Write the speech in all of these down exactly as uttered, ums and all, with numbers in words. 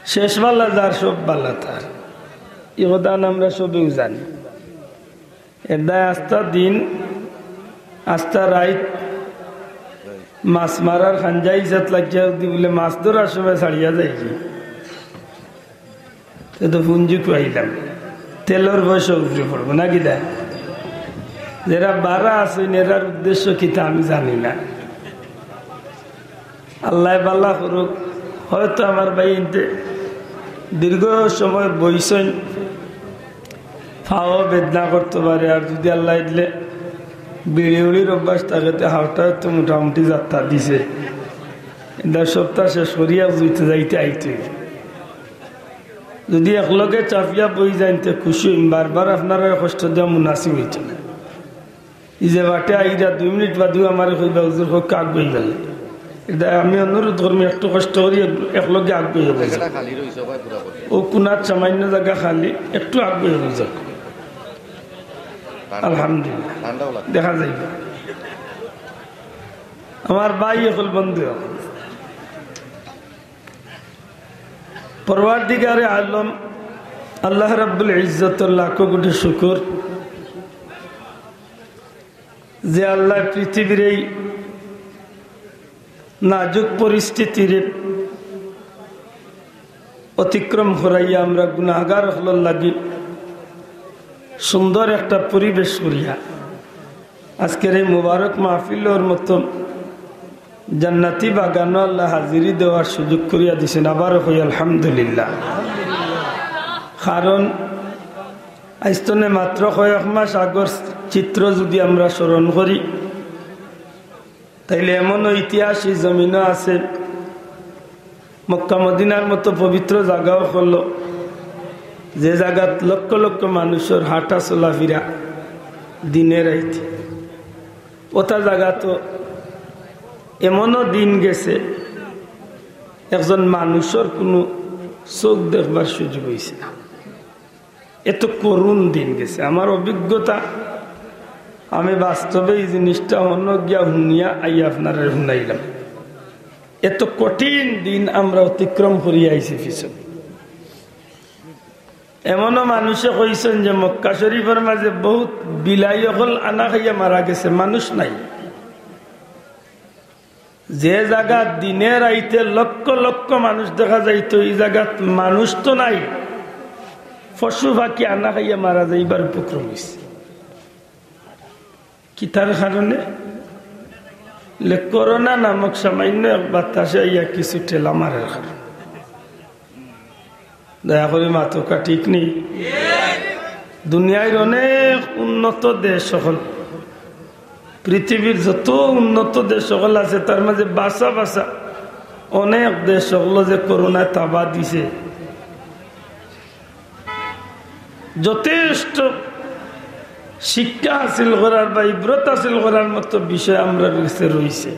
শেষ বালা যার, সব বালা তার। ই কথা আমরা সবেউ জানি। এর দায় আস্তা দিন, আস্তা রাইত মাছ মারার খাঞ্জা ইজাত লাগিয়া যদি বুলে মাছ ধরার সময় ছাড়িয়া যাইগি, তে তো পুঞ্জি খুয়াইলাম, তেলর পয়সা উপরে পড়বো না কিতা? যেরা বারা আছইন, এরার উদ্দেশ্য কিতা আমি জানি না। আল্লায় বালা করুক। হয়তো আমার ভাই ইনতে দীর্ঘ সময় বইছইন, পাও বেদনা করতো পারে, আর যদি আল্লায় দিলে বিড়ি উড়ির অভ্যাস থাকে, তে হাওটা তো মোটামুটি যাত্রা দিছে। এটা সপ্তাহ শেষ করিয়া যাইতে যাইতে আইতে অইবো। যদি একলগে চাপিয়া বই যাইন, তে খুশি অইম। বারবার আপনারার কষ্ট দেওয়া মুনাসিব অইতো না। ই যে বাটে আইরা দুই মিনিট বাদেউ আমারে কইবা, "হুজুর, কউক্কা আগুয়াই গেলে।" এটা আমি অনুরোধ করমু, একটু কষ্ট করি এক-, একলগে আগুয়াই গেলে। জায়গাটা খালি রইছে, ভাই, পুরা করে। ও কোনার সামান্য জাগা খালি, একটু আগুয়াই গেলে। ঠান্ডা। আলহামদুলিল্লাহ। ঠান্ডাও লাগে। দেখা যাইবো। আমার ভাই অকল, বন্ধু অকল, পরওয়ারদিগারে আলম আল্লাহ রাব্বুল ইজ্জতর লাখো কোটি শুকুর যে আল্লায় পৃথিবীর এই নাজুক পরিস্থিতিরে অতিক্রম করাইয়া আমরা গুনাহগার অকলর লাগি সুন্দর একটা পরিবেশ করিয়া আজকের এই মোবারক মাহফিলর মতো জান্নাতি বাগানো আল্লায় হাজিরি দেওয়ার সুযোগ করিয়া দিছইন। আবারও কই আলহামদুলিল্লাহ। কারণ আইজ তনে মাত্র কয়েক মাস আগর চিত্র যদি আমরা স্মরণ করি, তাইলে এমনও ইতিহাস ই জমিনো আছে, মক্কা মদিনার মতো পবিত্র জাগা অকল, যে জাগাত লক্ষ লক্ষ মানুষর হাঁটা চলাফিরা দিনে রাইতে, অতা জাগাত এমনও দিন গেছে, একজন মানুষর কুনু চউখ দেখবার সুযোগ অইছে না। এত করুণ দিন গেছে। আমার অভিজ্ঞতা, আমি বাস্তবে ই জিনিসটা অনো গিয়া হুনিয়া আইয়া আপনারারে হুনাইলাম। এত কঠিন দিন আমরা অতিক্রম করিয়া আইছি পিছনে। এমনও মানুষে কইছইন যে মক্কা শরীফর মাঝে বউত বিলাই অকল আনা খাইয়া মারা গেছে, মানুষ নাই। যে জাগাত দিনে রাইতে লক্ষ লক্ষ মানুষ দেখা যাইতো, ই জাগাত মানুষ তো নাই, পশু পাখি আনা খাইয়া মারা যাইবার উপক্রম অইছে। কিতার কারণে? লে করোনা নামক সামান্য এক বাতাসে আইয়া কিছু ঠেলা মারার কারণে। দয়া করি মাতউক্কা, ঠিক নি? দুনিয়ার অনেক উন্নত দেশ অকল, পৃথিবীর যত উন্নত দেশ অকল আছে, তার মাঝে বাছা বাছা অনেক দেশ অকল যে করোনায় তাবা দিছে, যথেষ্ট শিক্ষা হাসিল করার বা ইবরত হাসিল করার মতো বিষয় আমরার গেছে রইছে।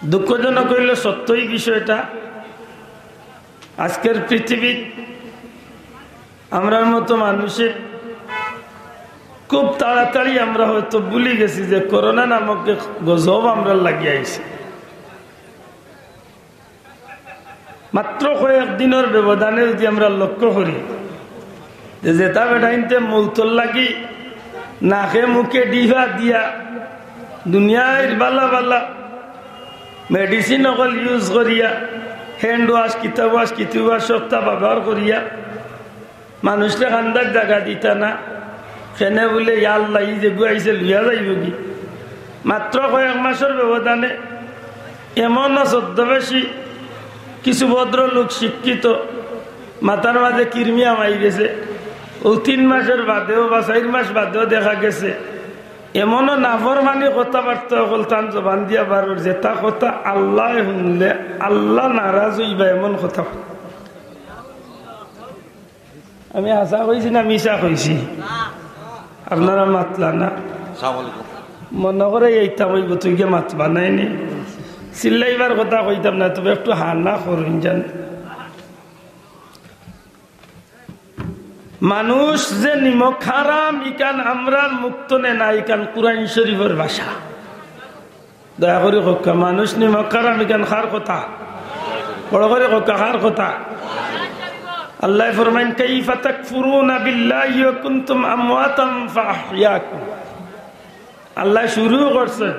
দুঃখজনক অইলো সত্য ই বিষয়টা। আজকের পৃথিবীত আমরার মতো মানুষে খুব তাড়াতাড়ি আমরা হয়তো ভুলি গেছি যে করোনা নামক এক গজব আমরার লাগি আইছে। মাত্র কয়েক দিনর ব্যবধানে যদি আমরা লক্ষ্য করি যে যেতা বেটাইন্তে মউতর লাগি নাকে মুখে ডিভা দিয়া দুনিয়ার বালা বালা medicine অকল use করিয়া, hand wash, কিতা wash, কিতা wash, সবতা ব্যবহার করিয়া মানুষরে কান্দাত জাগা দিতা না। কেনে বুলে, "ইয়া আল্লাহ, ই যেগু আইছে লইয়া যাইবোগি।" মাত্র কয়েক মাসর ব্যবধানে এমনও ছদ্মবেশী কিছু ভদ্রলোক শিক্ষিত মাথার মাঝে কিরমিয়া মারি গেছে, অউ তিন মাসর বাদেও বা চাইর মাস বাদেও দেখা গেছে এমনও নাফরমানি কথাবার্তা অকল তান জবান দিয়া বারর, যেতা কথা আল্লায় হুনলে আল্লাহ নারাজ অইবা এমন কথা। আমি হাছা কইছি না মিছা কইছি? আপনারা মাতলা না। আসসালামু আলাইকুম। মনো করে এইতা কইবো, তুই গিয়া মাতবা নায় নি? চিল্লাইবার কথা কইতাম না, তবে একটু হা না করইন যান। মানুষ যে নিমক হারাম, ইখান আমরার মুখ তনে না, ইখান কুরআন শরীফর ভাষা। দয়া করি কউক্কা, মানুষ নিমক হারাম, ইখান কার কথা? বড় করি কউক্কা, কার কথা? আল্লায় ফরমাইন, "কাইফা তাকফুরুনা বিল্লাহি ওয়া কুনতুম আমওয়াতান ফাআহইয়াকুম।" আল্লায় শুরু করছে,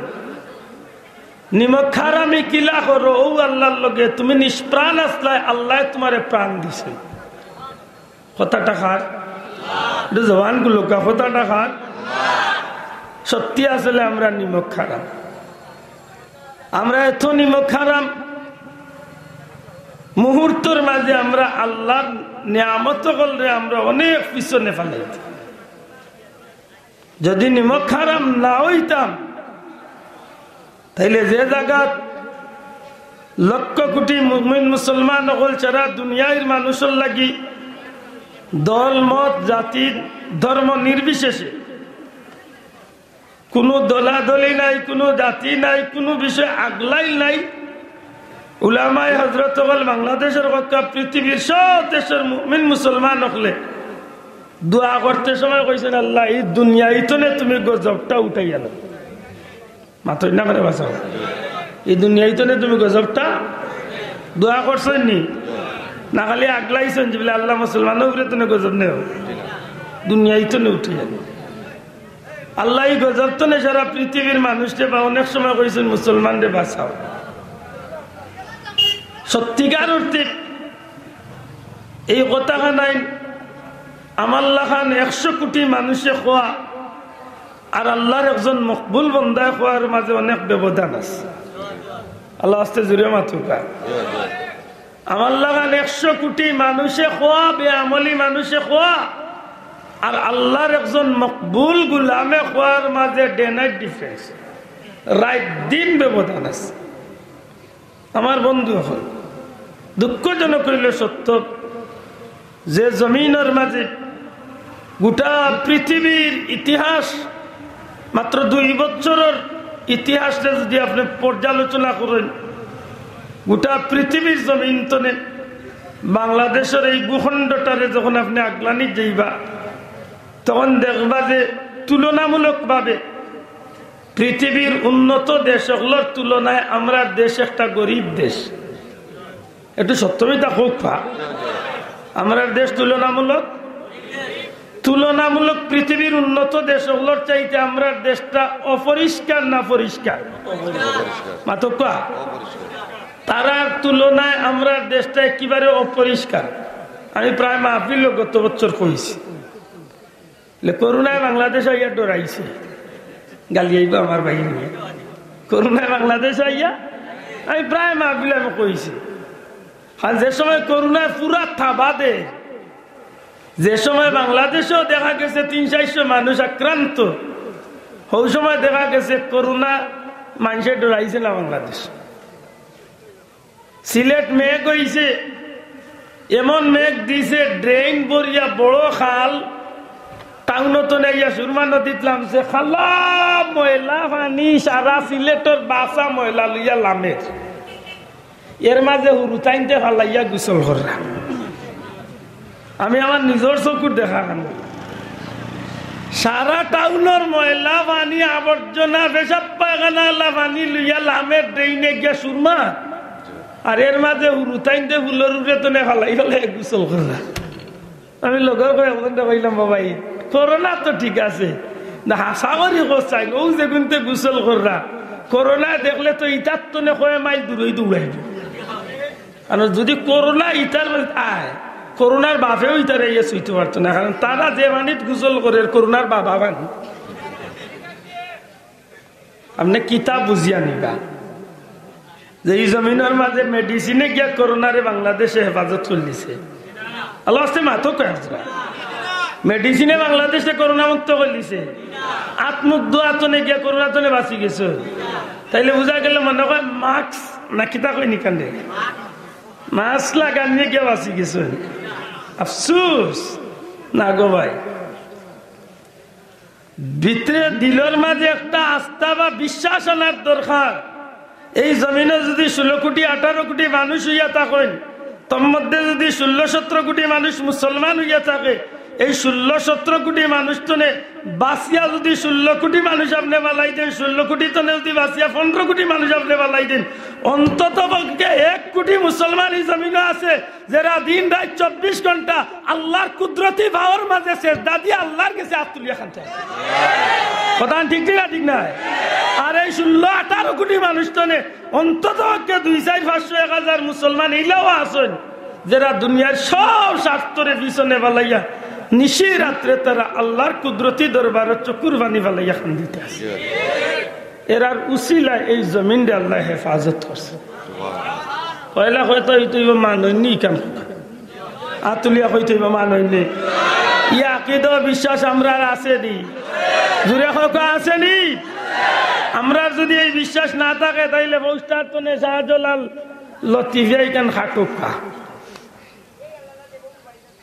"নিমক হারামি কিলা করো অউ আল্লার লগে, তুমি নিষ্প্রাণ আছলায়, আল্লায় তুমারে প্রাণ দিছে।" কথাটা কার? একটু জবান খুলউক্কা, কথাটা কার? সত্যি আসলে আমরা নিমক হারাম। আমরা এত নিমক হারাম, মুহূর্তর মাঝে আমরা আল্লার নিয়ামত অকলরে আমরা অনেক পিছনে ফালাই দেই। যদি নিমক হারাম না অইতাম, তাইলে যে জাগাত লক্ষ কোটি মুমিন মুসলমান অকল সারা দুনিয়ার মানুষর লাগি দল, মত, জাতি, ধর্ম নির্বিশেষে কুনু দলাদলি নাই, কুনু জাতি নাই, কুনু বিষয়ে আগলাইল নাই। উলামায়ে হজরত অকল বাংলাদেশর কউক্কা, পৃথিবীর সব দেশর মুমিন মুসলমান অকলে দোয়া করতে সময় কইছইন, "আল্লাহ, ই দুনিয়াইতনে তুমি গজবটা উঠাইয়া নেও।" মাতইন না কেনে বাঁচাও, "ই দুনিয়াইতনে তুমি গজবটা।" দোয়া করছইন নি? না খালি আগলাইছইন যে বলে, "আল্লাহ, মুসলমানর উপরে তুমি গজব নেও, দুনিয়াইতনে উঠাইয়া নেও।" আল্লায় ই গজব তনে সারা পৃথিবীর মানুষরে বা অনেক সময় কইছইন, "মুসলমানরে বাঁচাও।" সত্যিকার অর্থে এই কথা খানাইন আমার লাখান একশো কোটি মানুষে কওয়া আর আল্লার একজন মকবুল বন্দায় কওয়ার মাঝে অনেক ব্যবধান আছে। আল্লাহ আস্তে জুরে মাতউক্কা। আমার লাখান একশো কোটি মানুষে কওয়া, বেআমলি মানুষে কওয়া, আর আল্লার একজন মকবুল গুলামে কওয়ার মাঝে day night difference, রাইত দিন ব্যবধান আছে। আমার বন্ধু অকল, দুঃখজনক অইলেও সত্য, যে জমিনর মাঝে গোটা পৃথিবীর ইতিহাস, মাত্র দুই বছরর ইতিহাসরে যদি আপনে পর্যালোচনা করইন, গোটা পৃথিবীর জমিন তনে বাংলাদেশর এই ভূখণ্ডটারে যখন আপনে আগলানি যাইবা, তখন দেখবা যে তুলনামূলকভাবে পৃথিবীর উন্নত দেশ অকলর তুলনায় আমরার দেশ একটা গরিব দেশ। একটু সত্য মিথ্যা কউক্কা। আমরার দেশ তুলনামূলক, তুলনামূলক পৃথিবীর উন্নত দেশ অকলর চাইতে আমরার দেশটা অপরিষ্কার না পরিষ্কার? মাতউক্কা। তারার তুলনায় আমরার দেশটা একেবারে অপরিষ্কার। আমি প্রায় মাহফিলো গত বছর কইছি, লে, করোনায় বাংলাদেশ আইয়া ডরাইছে। গালি আইবা আমার ভাই নিয়া। করোনায় বাংলাদেশ আইয়া, আমি প্রায় মাহফিলো আমি কইছি। আর যে সময় করোনায় পুরা থাবা দে, যে সময় বাংলাদেশেও দেখা গেছে তিন চাইরশো মানুষ আক্রান্ত, হউ সময় দেখা গেছে করোনা মানষে ডরাইছে না বাংলাদেশ। সিলেট মেঘ অইছে, এমন মেঘ দিছে, drain ভরিয়া বড় খাল, টাউনো তনে আইয়া সুরমা নদীত লামছে, খালা ময়লা পানি, সারা সিলেটর বাসা ময়লা লইয়া লামের। এর মাঝে হুরুতাইন্তে ফালাইয়া গোসল কররা। আমি আমার নিজর চকুর দেখা কান। সারা টাউনর ময়লা পানি, আবর্জনা, পেশাব পায়খানা আলা পানি লইয়া লামের drain-এ গিয়া সুরমা। আর এর মাঝে হুরুতাইন্তে ফুলর উপরে তনে ফালাই ফালাই গোসল কররা। আমি লগে কই, একজনরে কইলাম, "বাবা, ই করোনা তো ঠিক আছে, না হাছা করি কছ চাইন, অউ যেগুইন্তে গোসল কররা, করোনায় দেখলে তো ইতার তনে কয় মাইল দূরই দৌড়াইব।" আর যদি করোনা ইতার আয়, করোনার বাপেও ইতারে ইয়ে ছুইতে পারতো না, কারণ তারা যে পানিত গোসল করের, করোনার বাবা পানি। আপনে কিতা বুঝিয়া নিবা যে ই জমিনর মাঝে medicine-এ গিয়া করোনারে বাংলাদেশে হেফাজত করিলিছে? আল্লাহ আস্তে মাতউক্কা। Medicine-এ বাংলাদেশে করোনা মুক্ত করিলিছে। আত মুখ ধোয়া তনে গিয়া করোনা তনে বাঁচি গেছে। তাইলে বুঝা গেল মনে কয় mask না কিতা কইন নি কান্দে, mask লাগানিয়ে গিয়া বাঁচি গেছে। আফসোস না গো ভাই, ভিতরে দিলর মাঝে একটা আস্থা বা বিশ্বাস আনার দরকার। এই জমিনো যদি ষোলো কোটি আঠারো কোটি মানুষ অইয়া থাকইন, তার মধ্যে যদি ষোলো সতেরো কোটি মানুষ মুসলমান অইয়া থাকে, এই ষোলো সতেরো কোটি মানুষ তনে বাঁচিয়া যদি ষোলো কোটি মানুষ আপনে ফালাই দেইন, ষোলো কোটি তনে যদি বাঁচিয়া পনেরো কোটি মানুষ আপনে ফালাই দেইন, অন্তত পক্ষে এক কোটি মুসলমান জমিনো আছে, যেরা দিন রাইত চব্বিশ ঘন্টা আল্লার কুদরতি পাওর মাঝে সেজদা দিয়া আল্লার গেছে আত তুলিয়া কান্দে। কথা ঠিক না, ঠিক নায়? আর এই ষোলো আঠারো কোটি মানুষ তনে অন্তত পক্ষে দুই, চাইর, পাঁচশো, এক হাজার মুসলমান ইলাও আছইন, যেরা দুনিয়ার সব স্বার্থরে পিছনে ফালাইয়া নিশি রাত্রে তারা আল্লার কুদরতি দরবারো চকুর পানি ফালাইয়া কান্দিতা আছে। এরার উসিলায় এই জমিনরে আল্লায় হেফাজত করছে। পয়লা কইতা অইতো অইবো মানইননি ই কাম। আত তুলিয়া কইতা অইবো মানইননি। ই আকিদা বিশ্বাস আমরার আছে নি? জুরে কউক্কা আছে নি? আমরার যুদি এই বিশ্বাস না থাকে তাইলে পোস্টার তনে শাহজালাল লতিফিয়া ইখান খাটউক্কা।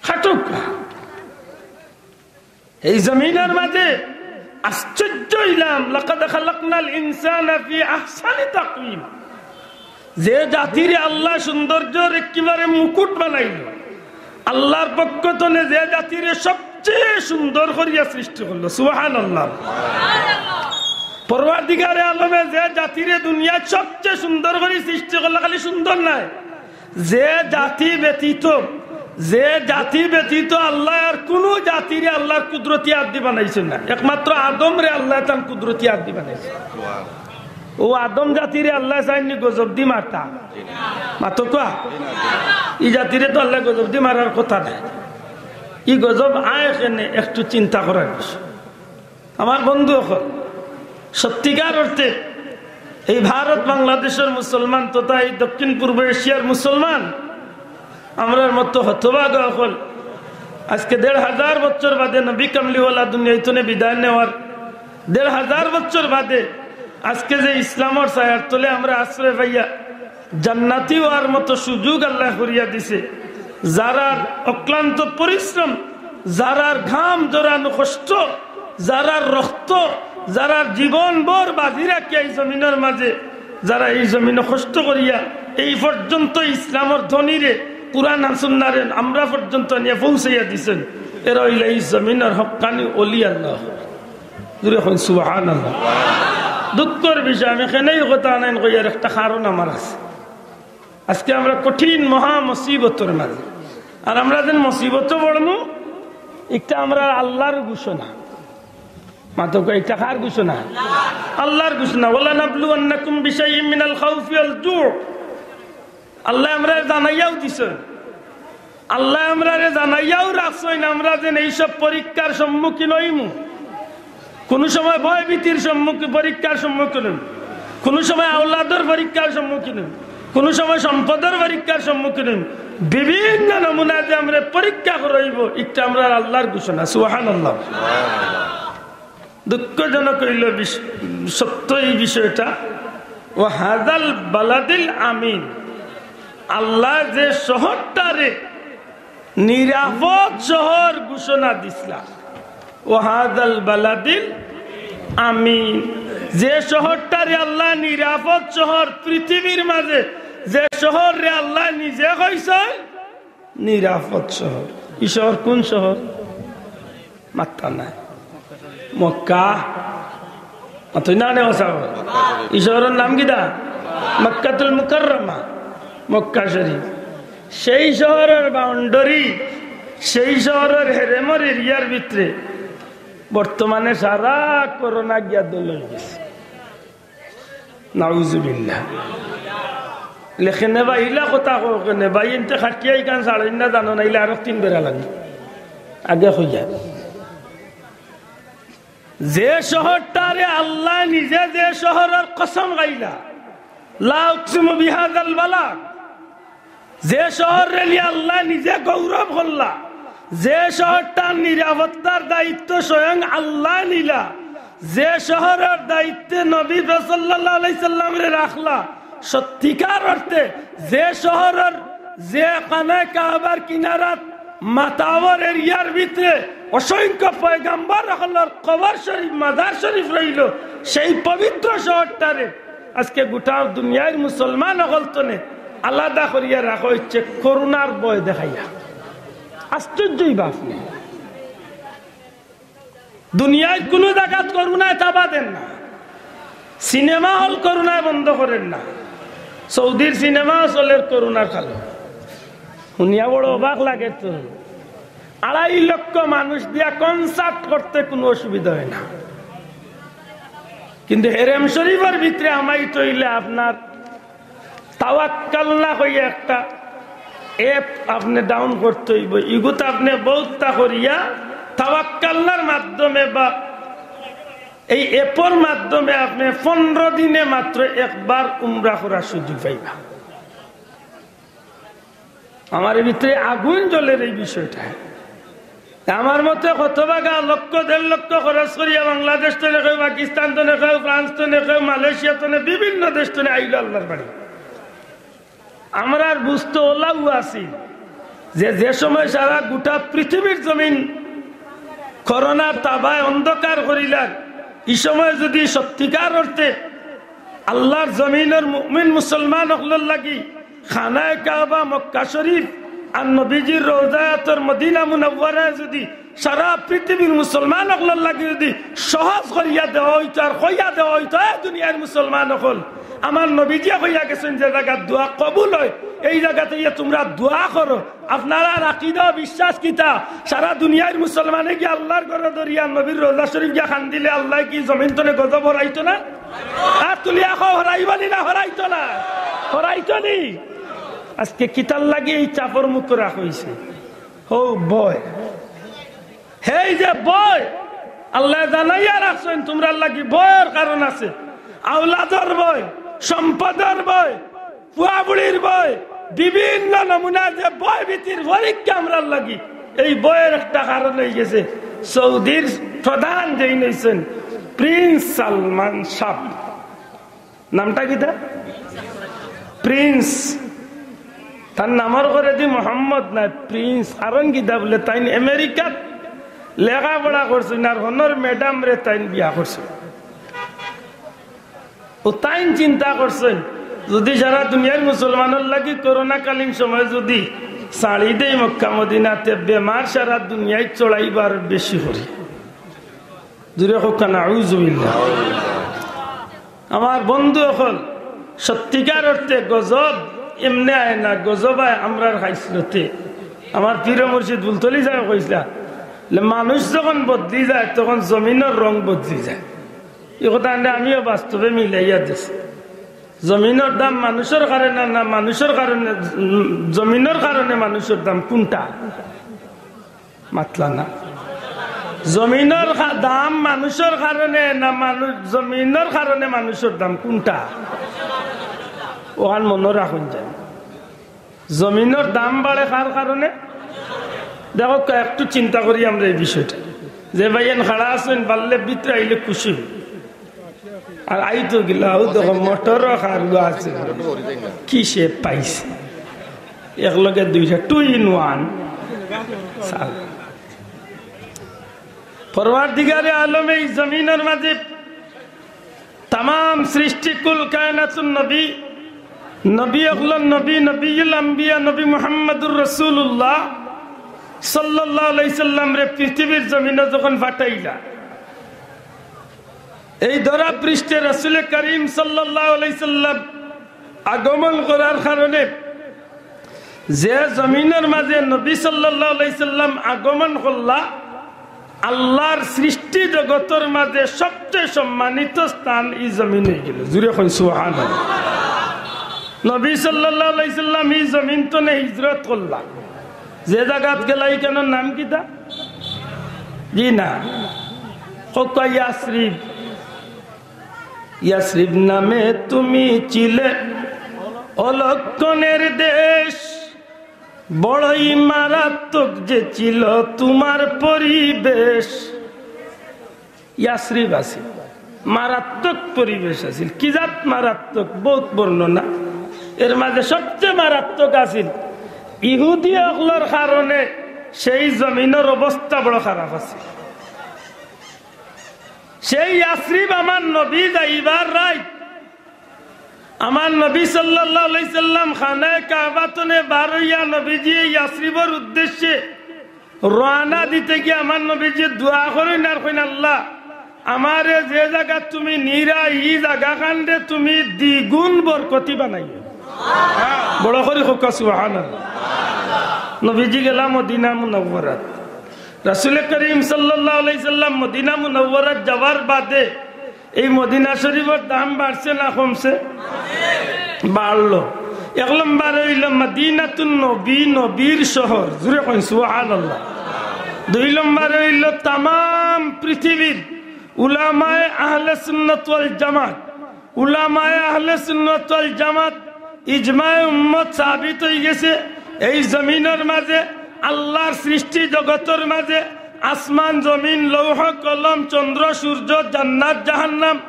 খাটউক্কা। এই জমিনর মাঝে আশ্চর্য অইলাম, লাকাদ খালাকনাল ইনসানা ফি আহসানি তাকওয়িম। যে জাতিরে আল্লায় সৌন্দর্যর একেবারে মুকুট বানাইলো, আল্লার পক্ষ তনে যে জাতিরে সবচেয়ে সুন্দর করিয়া সৃষ্টি করলো, সুবহানাল্লাহ। পরওয়ারদিগারে আলমে যে জাতিরে দুনিয়াত সবচেয়ে সুন্দর করি সৃষ্টি করলো, খালি সুন্দর নায়, যে জাতি ব্যতীত, যে জাতি ব্যতীত আল্লায় আর কুনু জাতিরে আল্লার কুদরতি আত দি বানাইছইন না, একমাত্র আদমরে আল্লায় তান কুদরতি আত দি বানাইছইন। অউ আদম জাতিরে আল্লায় চাইননি গজব দি মারতা? মাতউক্কা। ই জাতিরে তো আল্লায় গজব দি মারার কথা নায়। ই গজব আয় কেনে একটু চিন্তা করার বিষয়। আমার বন্ধু অকল, সত্যিকার অর্থে এই ভারত বাংলাদেশর মুসলমান তথা এই দক্ষিণ পূর্ব এশিয়ার মুসলমান, আমরার মতো হতভাগা অকল, আজকে দেড় হাজার বছর বাদে নবী কামলিওয়ালা দুনিয়া তনে বিদায় নেওয়ার দেড় হাজার বছর বাদে আজকে যে ইসলামর ছায়ার তলে আমরা আশ্রয় পাইয়া জান্নাতি অওয়ার মতো সুযোগ আল্লায় করিয়া দিছে, যারার অক্লান্ত পরিশ্রম, যারার ঘাম ঝরানো কষ্ট, যারার রক্ত, যারার জীবন ভর বাজি রাখিয়া এই জমিনর মাঝে, যারা এই জমিনো কষ্ট করিয়া এই পর্যন্ত ইসলামর ধ্বনিরে, কুরআন আর সুন্নারে আমরা পর্যন্ত নিয়া পৌঁছাইয়া দিছইন, এরা অইলা এই জমিনর হক্কানি অলি আল্লাহ। জুরে কইন সুবহানাল্লাহ। দুঃখর বিষয়, আমি কেনে ই কথা আনাইন কইয়ার একটা কারণ আমার আছে। আজকে আমরা কঠিন মহা মুসিবতর মাঝে, আর আমরা যেন মুসিবতো পড়মু, ইটা আমরার আল্লার ঘোষণা। মাতউক্কা, ইটা কার ঘোষণা? আল্লার ঘোষণা। ওয়ালানাবলুওয়ান্নাকুম বিশাইইম মিনাল খাউফি ওয়াল জু'। আল্লায় আমরারে জানাইয়াও দিছইন, আল্লায় আমরারে জানাইয়াও রাখছইন, আমরা যেন এইসব পরীক্ষার সম্মুখীন অইমু। কুনু সময় ভয় ভীতির সম্মুখীন, পরীক্ষার সম্মুখীন অইমু, কুনু সময় আওলাদর পরীক্ষার সম্মুখীন অইমু, কুনু সময় সম্পদর পরীক্ষার সম্মুখীন অইমু। বিভিন্ন নমুনায় যে আমরারে পরীক্ষা করা অইবো, ইটা আমরার আল্লার ঘোষণা। সুবহানাল্লাহ। দুঃখজনক অইলো বিষ-, সত্য এই বিষয়টা। ওয়া হাযাল বালাদিল আমিন, আল্লায় যে শহরটারে নিরাপদ শহর ঘোষণা দিছলা, ওয়া হাযাল বালাদিল আমিন, যে শহরটারে আল্লায় নিরাপদ শহর, পৃথিবীর মাঝে যে শহররে আল্লায় নিজে কইছইন নিরাপদ শহর। ই শহর কুন শহর? মাত্তা নাই। মক্কা। মাতইন না নে, ও সাব। ই শহরর নাম কিতা? মক্কাতুল মুকাররমা, মক্কা শরীফ। সেই শহরর বাউন্ডারি, সেই শহরর হেরেমর এরিয়ার ভিতরে বর্তমানে সারা করোনা গিয়া দল অইগেছে। নাউজুবিল্লাহ। লেখেনে ভাই, ইলা কথা কও কেনে? ভাই, এনতে খাটিয়া ইখান ছাড়ইন না, জানো না, ইলা আরো তিন বেড়া লাগে। আগে কইয়া। যে শহরটারে আল্লায় নিজে যে শহরর কসম খাইলা, লা উকসিমু বিহাযাল বালাদ, যে শহররে নিয়া আল্লায় নিজে গৌরব করলা, যে শহরটার নিরাপত্তার দায়িত্ব স্বয়ং আল্লায় নিলা, যে শহরর দায়িত্বে নবী সাল্লাল্লাহু আলাইহি সাল্লামরে রাখলা, সত্যিকার অর্থে যে শহরর, যে খানায়ে কাবার কিনারাত মাতাবর এরিয়ার ভিতরে অসংখ্য পয়গাম্বর অকলর কবর শরীফ, মাজার শরীফ রইলো, সেই পবিত্র শহরটারে আজকে গোটা দুনিয়ার মুসলমান অকলতনে আলাদা করিয়া রাখা অইছে করোনার ভয় দেখাইয়া। আশ্চর্যই বাপ নি। দুনিয়ার কুনু জাগাত করোনায় থাবা দেন না, সিনেমা হল করোনায় বন্ধ করের না। সৌদির সিনেমা চলের করোনার কালো, হুনিয়া বড় অবাক লাগে তো। আড়াই লক্ষ মানুষ দিয়া কনসার্ট করতে কুনু অসুবিধা অয় না, কিন্তু হেরেম শরীফর ভিতরে হামাইতে অইলে আপনার তাওয়াক্কালনা কইয়া একটা অ্যাপ আপনে ডাউন করতে অইবো। ইগুত আপনে বউততা করিয়া তাওয়াক্কালনার মাধ্যমে বা এই অ্যাপর মাধ্যমে আপনে পনরো দিনে মাত্র একবার উমরা করার সুযোগ পাইবা। আমার ভিতরে আগুন জ্বলের এই বিষয়টা। আমার মতে কত বাগা লক্ষ দেড় লক্ষ খরচ করিয়া বাংলাদেশ তনে কেউ, পাকিস্তান তনে কেউ, ফ্রান্স তনে কেউ, মালয়েশিয়া তনে, বিভিন্ন দেশ তনে আইলো আল্লাহর বাড়ি। আমরার বুঝতো অলাউ আছিল যে, যে সময় সারা গোটা পৃথিবীর জমিন করোনার তাবায় অন্ধকার করিলার, ই সময় যদি সত্যিকার অর্থে আল্লাহর জমিনর মুমিন মুসলমান অকলর লাগি খানায়ে কাবা মক্কা শরীফ আর নবীজির রওজায়ে আতহর মদিনা মুনাওয়ারায় যদি সারা পৃথিবীর মুসলমান অকলর লাগি যদি সহজ করিয়া দেওয়া অইতো আর কইয়া দেওয়া অইতো, এ দুনিয়ার মুসলমান অকল, আমার নবীজিয়ে কইয়া গেছইন যে জাগাত দোয়া কবুল অয়, এই জাগাত ইয়া তুমরা দোয়া করো। আপনারার আকিদা বিশ্বাস কিতা? সারা দুনিয়ার মুসলমানে গিয়া আল্লাহর ঘরো ধরিয়া নবীর রওজা শরীফ গিয়া কান্দিলে আল্লায় কি জমিন তনে গজব হরাইতো না? আর তুলিয়া কও, হরাইবো নি না হরাইতো না? হরাইতো নি? আজকে কিতার লাগি এই চাপর মুক্ত রাখা অইছে? হউ ভয়। হেই যে ভয়, আল্লায় জানাইয়া রাখছইন তুমরার লাগি ভয়র কারণ আছে। আওলাদর ভয়, সম্পদর ভয়, পুয়া বুড়ির ভয়, বিভিন্ন নমুনা যে ভয় ভীতির পরীক্ষা আমরার লাগি। এই ভয়র একটা কারণ অইগেছে সৌদির প্রধান যেইন অইছইন প্রিন্স সালমান শাহ। নামটা কিতা? প্রিন্স। তান নামর করেদি মোহাম্মদ নায়, প্রিন্স। কারণ কিতা বুলে, তাইন আমেরিকাত লেখাপড়া করছইন, আর হনর ম্যাডামরে তাইন বিয়া করছইন। অউ তাইন চিন্তা করছইন, যদি সারা দুনিয়ার মুসলমানর লাগি করোনাকালীন সময় যদি ছাড়ি দেই মক্কা মদিনাতে, বেমার সারা দুনিয়াত ছড়াইবার বেশি করি। জুরে কউক্কা, নাউজুবিল্লাহ। আমার বন্ধু অকল, সত্যিকার অর্থে গজব এমনে আয় না, গজব আয় আমরার খাইছলতে। আমার পীর মুর্শিদ ফুলতলি ছাহেব কইছলা, মানুষ যখন বদলি যায়, তখন জমিনর রং বদলি যায়। ই কথা আনলে আমিও বাস্তবে মিলাইয়া দিছি। জমিনর দাম মানুষর কারণে না, মানুষর কারণে, উম, জমিনর কারণে মানুষর দাম কুনটা? মাতলা না। জমিনর খা-, দাম মানুষর কারণে না, মানুষ, জমিনর কারণে মানুষর দাম কুনটা? অখান মনো রাখইন যেন। জমিনর দাম বাড়ে কার কারণে? দেখউক্কা, একটু চিন্তা করি আমরা এই বিষয়টা। যে ভাইয়াইন খাড়া আছইন, পারলে ভিতরে আইলে খুশি অই। আর আইতো গিলা, অউ দেখো, মোটরও খারুয়া আছে। কিসে পাইছে? একলগে দুইটা, two in one। পরওয়ারদিগারে আলম এই জমিনর মাঝে তামাম সৃষ্টি কুল কায়নাতুর নবী, নবী অকলর নবী, নবিয়ুল আম্বিয়া, নবী মুহাম্মাদুর রাসূলুল্লাহ সাল্লাল্লাহু আলাইহি সাল্লামরে পৃথিবীর জমিনো যখন পাঠাইলা, এই ধরা পৃষ্ঠে রাসূলে করিম সাল্লাল্লাহু আলাইহি সাল্লাম আগমন করার কারণে যে জমিনর মাঝে নবী সাল্লাল্লাহু আলাইহি সাল্লাম আগমন করলা, আল্লাহর সৃষ্টি জগতর মাঝে সবচেয়ে সম্মানিত স্থান ই জমিন অইগেলো। জুরে কইন সুবহানাল্লাহ। নবী সাল্লাল্লাহু আলাইহি সাল্লাম ই জমিন তনে হিজরত করলা। যে জাগাত গেলা, ইখানর নাম কিতা? জি না, কউক্কা ইয়াসরিব। ইয়াসরিব নামে তুমি ছিলে অলক্ষণের দেশ, বড়ই মারাত্মক যে ছিল তোমার পরিবেশ। ইয়াসরিব আছিল, মারাত্মক পরিবেশ আছিল। কি জাত মারাত্মক? বউত বর্ণনা। এর মাঝে সবচেয়ে মারাত্মক আছিল ইহুদি অকলর কারণে সেই জমিনর অবস্থা বড় খারাপ আছিল। সেই ইয়াসরিব আমার নবী যাইবার রাইত, আমার নবী সাল্লাল্লাহু আলাইহি সাল্লাম খানায়ে কাবা তনে বার অইয়া নবীজি ইয়াসরিবর উদ্দেশ্যে রওয়ানা দিতে গিয়া আমার নবীজি দোয়া করইন আর কইন, "আল্লাহ, আমারে যে জাগাত তুমি নিরায়, ই জাগাখানরে তুমি দ্বিগুণ বরকতি বানাইও।" বড় করি কউক্কা সুবহানাল্লাহ। নবীজি গেলা মদিনা মুনাওয়ারাত। রাসূলে করিম সাল্লাল্লাহু আলাইহি সাল্লাম মদিনা মুনাওয়ারাত যাওয়ার বাদে এই মদিনা শরীফর দাম বাড়ছে না কমছে? বাড়লো। এক নম্বরে অইলো মদিনাতুন নবী, নবীর শহর। জুরে কইন সুবহানাল্লাহ। দুই নম্বরে অইলো তামাম পৃথিবীর উলামায়ে আহলে সুন্নাত ওয়াল জামাত, উলামায়ে আহলে সুন্নাত ওয়াল জামাত, ইজমায়ে উম্মত সাবিত অইগেছে, এই জমিনর মাঝে, আল্লাহর সৃষ্টি জগতর মাঝে, আসমান জমিন, লৌহ কলম, চন্দ্র সূর্য, জান্নাত জাহান্নাম,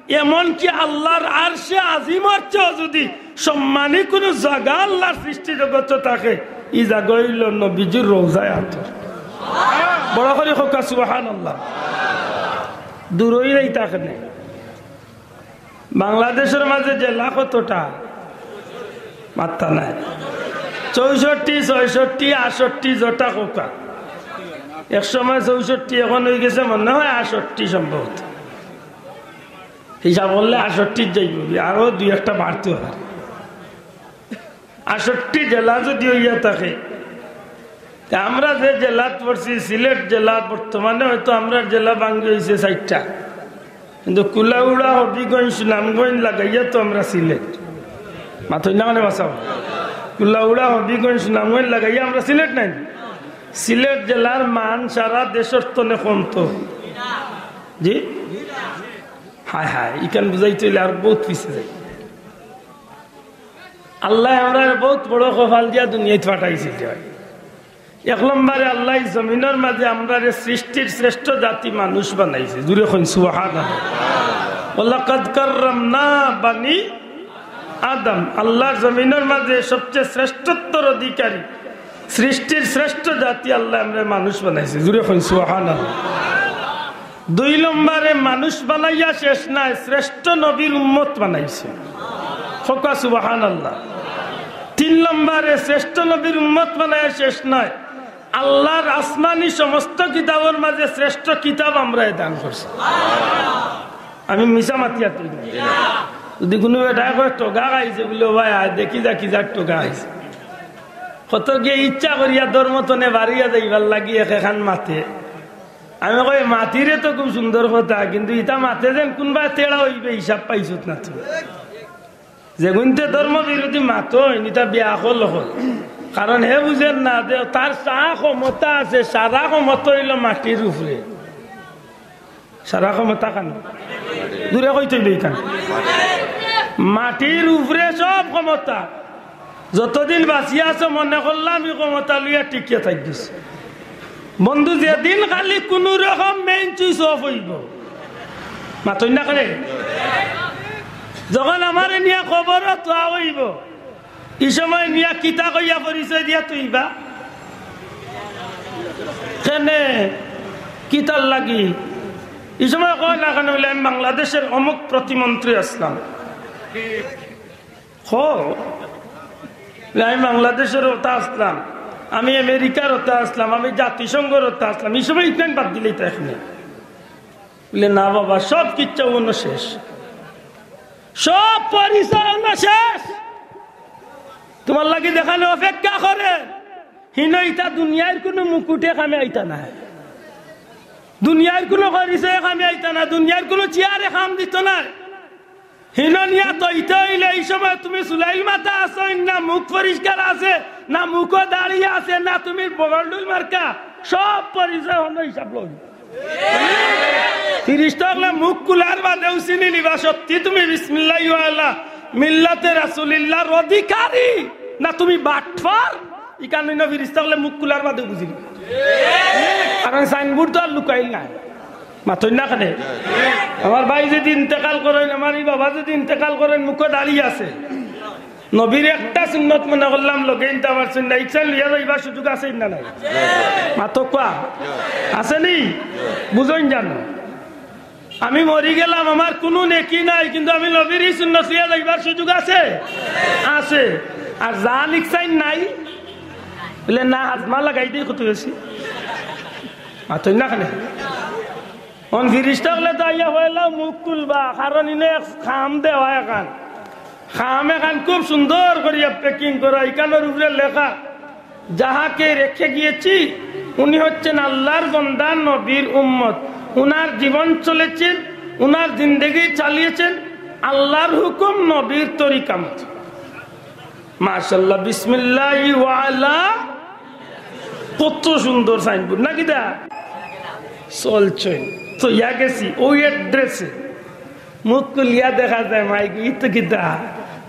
এমনকি আল্লাহর আরশে আজিমর চেয়েও যদি সম্মানী কুনু জাগা আল্লাহর সৃষ্টি জগতো থাকে, ই জাগা অইলো নবীজির রওজায়ে আতহর। বড় করি কউক্কা সুবহানাল্লাহ। দূরই রইতা কেনে। বাংলাদেশর মাঝে জেলা কতটা? মাত্তা নাই। চৌষট্টি, ছয়ষট্টি, আটষট্টি, যটা কউক্কা। এক সময় চৌষট্টি, এখন অইগেছে মনে হয় আটষট্টি সম্ভবত। হিসাব করলে আটষট্টিত যাইবো, আরো দুই একটা বাড়তে পারে। আটষট্টি জেলা যদি অইয়া থাকে, তে আমরা যে জেলাত পড়ছি, সিলেট জেলা, বর্তমানে হয়তো আমরার জেলা ভাঙ্গি অইছে চাইরটা, কিন্তু কুলাউড়া, হবিগঞ্জ, সুনামগঞ্জ লাগাইয়া তো আমরা সিলেট। মাতইন না কেনে বাঁচাও? কুলাউড়া, হবিগঞ্জ, সুনামগঞ্জ লাগাইয়া আমরা সিলেট নায় নি? সিলেট জেলার মান সারা দেশর তনে কম তো। জি? হায় হায়, ইখান বুঝাইতে অইলে আর বউত পিছে যাই। আল্লায় আমরারে বউত বড় কপাল দিয়া দুনিয়াত পাঠাইছে। এক নম্বরে আল্লায় জমিনর মাঝে আমরারে সৃষ্টির শ্রেষ্ঠ জাতি মানুষ বানাইছে। জুরে কইন সুবহানাল্লাহ। ওয়ালাকাদ কাররামনা বানি আদম। আল্লাহর জমিনর মাঝে সবচেয়ে শ্রেষ্ঠত্বর অধিকারী, সৃষ্টির শ্রেষ্ঠ জাতি আল্লায় আমরারে মানুষ বানাইছে। জুরে কইন সুবহানাল্লাহ। দুই নম্বরে মানুষ বানাইয়া শেষ নায়, শ্রেষ্ঠ নবীর উম্মত বানাইছে। কউক্কা সুবহানাল্লাহ। তিন নম্বরে শ্রেষ্ঠ নবীর উম্মত বানাইয়া শেষ নায়, আল্লাহর আসমানি সমস্ত কিতাবর মাঝে শ্রেষ্ঠ কিতাব আমরারে দান করছে। আমি মিছা মাতিয়ার তুই যদি কুনু বেটায় কয় ঠগা খাইছে বুলে, "ও ভাই, আয় দেখি যা কি যার ঠগা খাইছে।" কত গিয়ে ইচ্ছা করিয়া ধর্ম তনে বাড়িয়া যাইবার লাগি এক এখান মাতে। আমি কই, "মাতিরে তো খুব সুন্দর কথা, কিন্তু ইতা মাতে যেন কুনবায় তেড়া অইবে, হিসাব পাইছত না তুই।" যেগুইন্তে ধর্ম বিরোধী মাতইন, ইতা বেআকল অকল। কারণ হে বুঝের না যে তার যা ক্ষমতা আছে, সারা ক্ষমতা অইলো মাটির উপরে। সারা ক্ষমতা কানো? জুরে কইতে অইবো ইখান। মাটির উপরে সব ক্ষমতা। যতদিন বাঁচিয়া আছো মনে করলাম ই ক্ষমতা লইয়া টিকিয়া থাকি গেছে। বন্ধু, যেদিন খালি কুনু রকম মেইন সুইচ অফ অইবো, মাতইন না কেনে? যখন আমারে নিয়া কবরো থওয়া অইবো, ই সময় নিয়া কিতা কইয়া পরিচয় দিয়া থইবা? কেনে? কিতার লাগি? ই সময় কয় না কেনে বুলে, "আমি বাংলাদেশর অমুক প্রতিমন্ত্রী আছলাম।" কও যে, "আমি বাংলাদেশর অতা আছলাম, আমি আমেরিকার অতা আছলাম, আমি জাতিসংঘর অতা আছলাম।" ই সময় ইখান বাদ দিলে ইতা এখানে। বুলে, "না বাবা, সব কিচ্ছা অনো শেষ, সব পরিচয় অনো শেষ। তুমার লাগি যেখানে অপেক্ষা করে, হিনো ইতা দুনিয়ার কুনু মুকুটে কামে আইতা নায়, দুনিয়ার কুনু পরিচয়ে কামে আইতা নায়, দুনিয়ার কুনু চেয়ারে কাম দিতো নায়।" হিনো নিয়া থইতে অইলে ই সময় তুমি চুলাইল মাথা আছো না মুখ পরিষ্কার আছে, না মুখো দাড়ি আছে, না তুমি বগলডুল মার্কা, সব পরিচয় অনো হিসাব লই। ফিরিস্তা অকলে মুখ খুলার বাদেউ চিনি নিবা সত্যি তুমি বিসমিল্লাহি ওয়ালা মিল্লাতে রাসূলিল্লাহর অধিকারী, না তুমি বাটপার। ইখান অইন্য ফিরিস্তা অকলে মুখ খুলার বাদেউ বুঝি নিবা। কারণ সাইনবোর্ড তো আর লুকাইল নায়। মাতইন না কেনে? আমার ভাই যদি ইন্তেকাল করইন, আমার ই বাবা যদি ইন্তেকাল করইন, মুখো দাড়ি আছে। নবীর একটা সুন্নত মনে করলাম, লগে ইনতে আমার সুন্নত, ইচ্ছা লইয়া যাইবার সুযোগ আছে না নাই? মাতউক্কা। আছে নি? বুঝইন জানো? আমি মরি গেলাম, আমার কুনু নেকি নাই, কিন্তু আমি নবীর ই সুন্নত লইয়া যাইবার সুযোগ আছে? আছে। আর যা লিখছইন নাই, বুলে, "না, হাজমা লাগাই দেই কত বেশি।" মাতইন না কেনে? অন ফিরিস্তা অকলে তো আইয়া পয়লা মুখ খুলবা, কারণ ইনো এক খাম দেওয়া এখান। খাম এখান খুব সুন্দর করিয়া packing করা, ইখানর উপরে লেখা, যাহাকে রেখে গিয়েছি, উনি হচ্ছেন আল্লাহর বান্দা, নবীর উম্মত। উনার জীবন চলেছেন, উনার জিন্দেগি চালিয়েছেন আল্লাহর হুকুম, নবীর তরিকা মতো। মাশাআল্লাহ, বিসমিল্লাহি ওয়া আলা, কত সুন্দর সাইনবোর্ড, নাকি দা? চলছইন, তো ইয়া গেছি, ওই অ্যাড্রেসে। মুখ খুলিয়া দেখা যায়, মাইক, ই তো কিতা?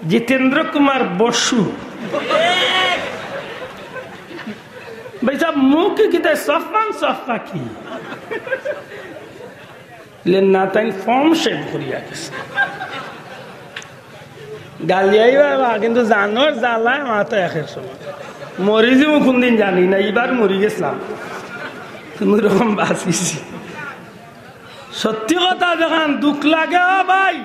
জিতেন্দ্র কুমার বসু। ভাই সাহেব, মুখ কিতা? সফান সফা কি? লে না, তাই ফর্ম সেভ করিয়া গেছে। গালিয়াই বাবা, কিন্তু জানোর জ্বালায় মাথা একের সময়। মরি যাবো কোনদিন জানি না, এবার মরি গেছিলাম, কোনো রকম বাঁচিছি। সত্যি কথা যেখান দুঃখ লাগে, ও ভাই,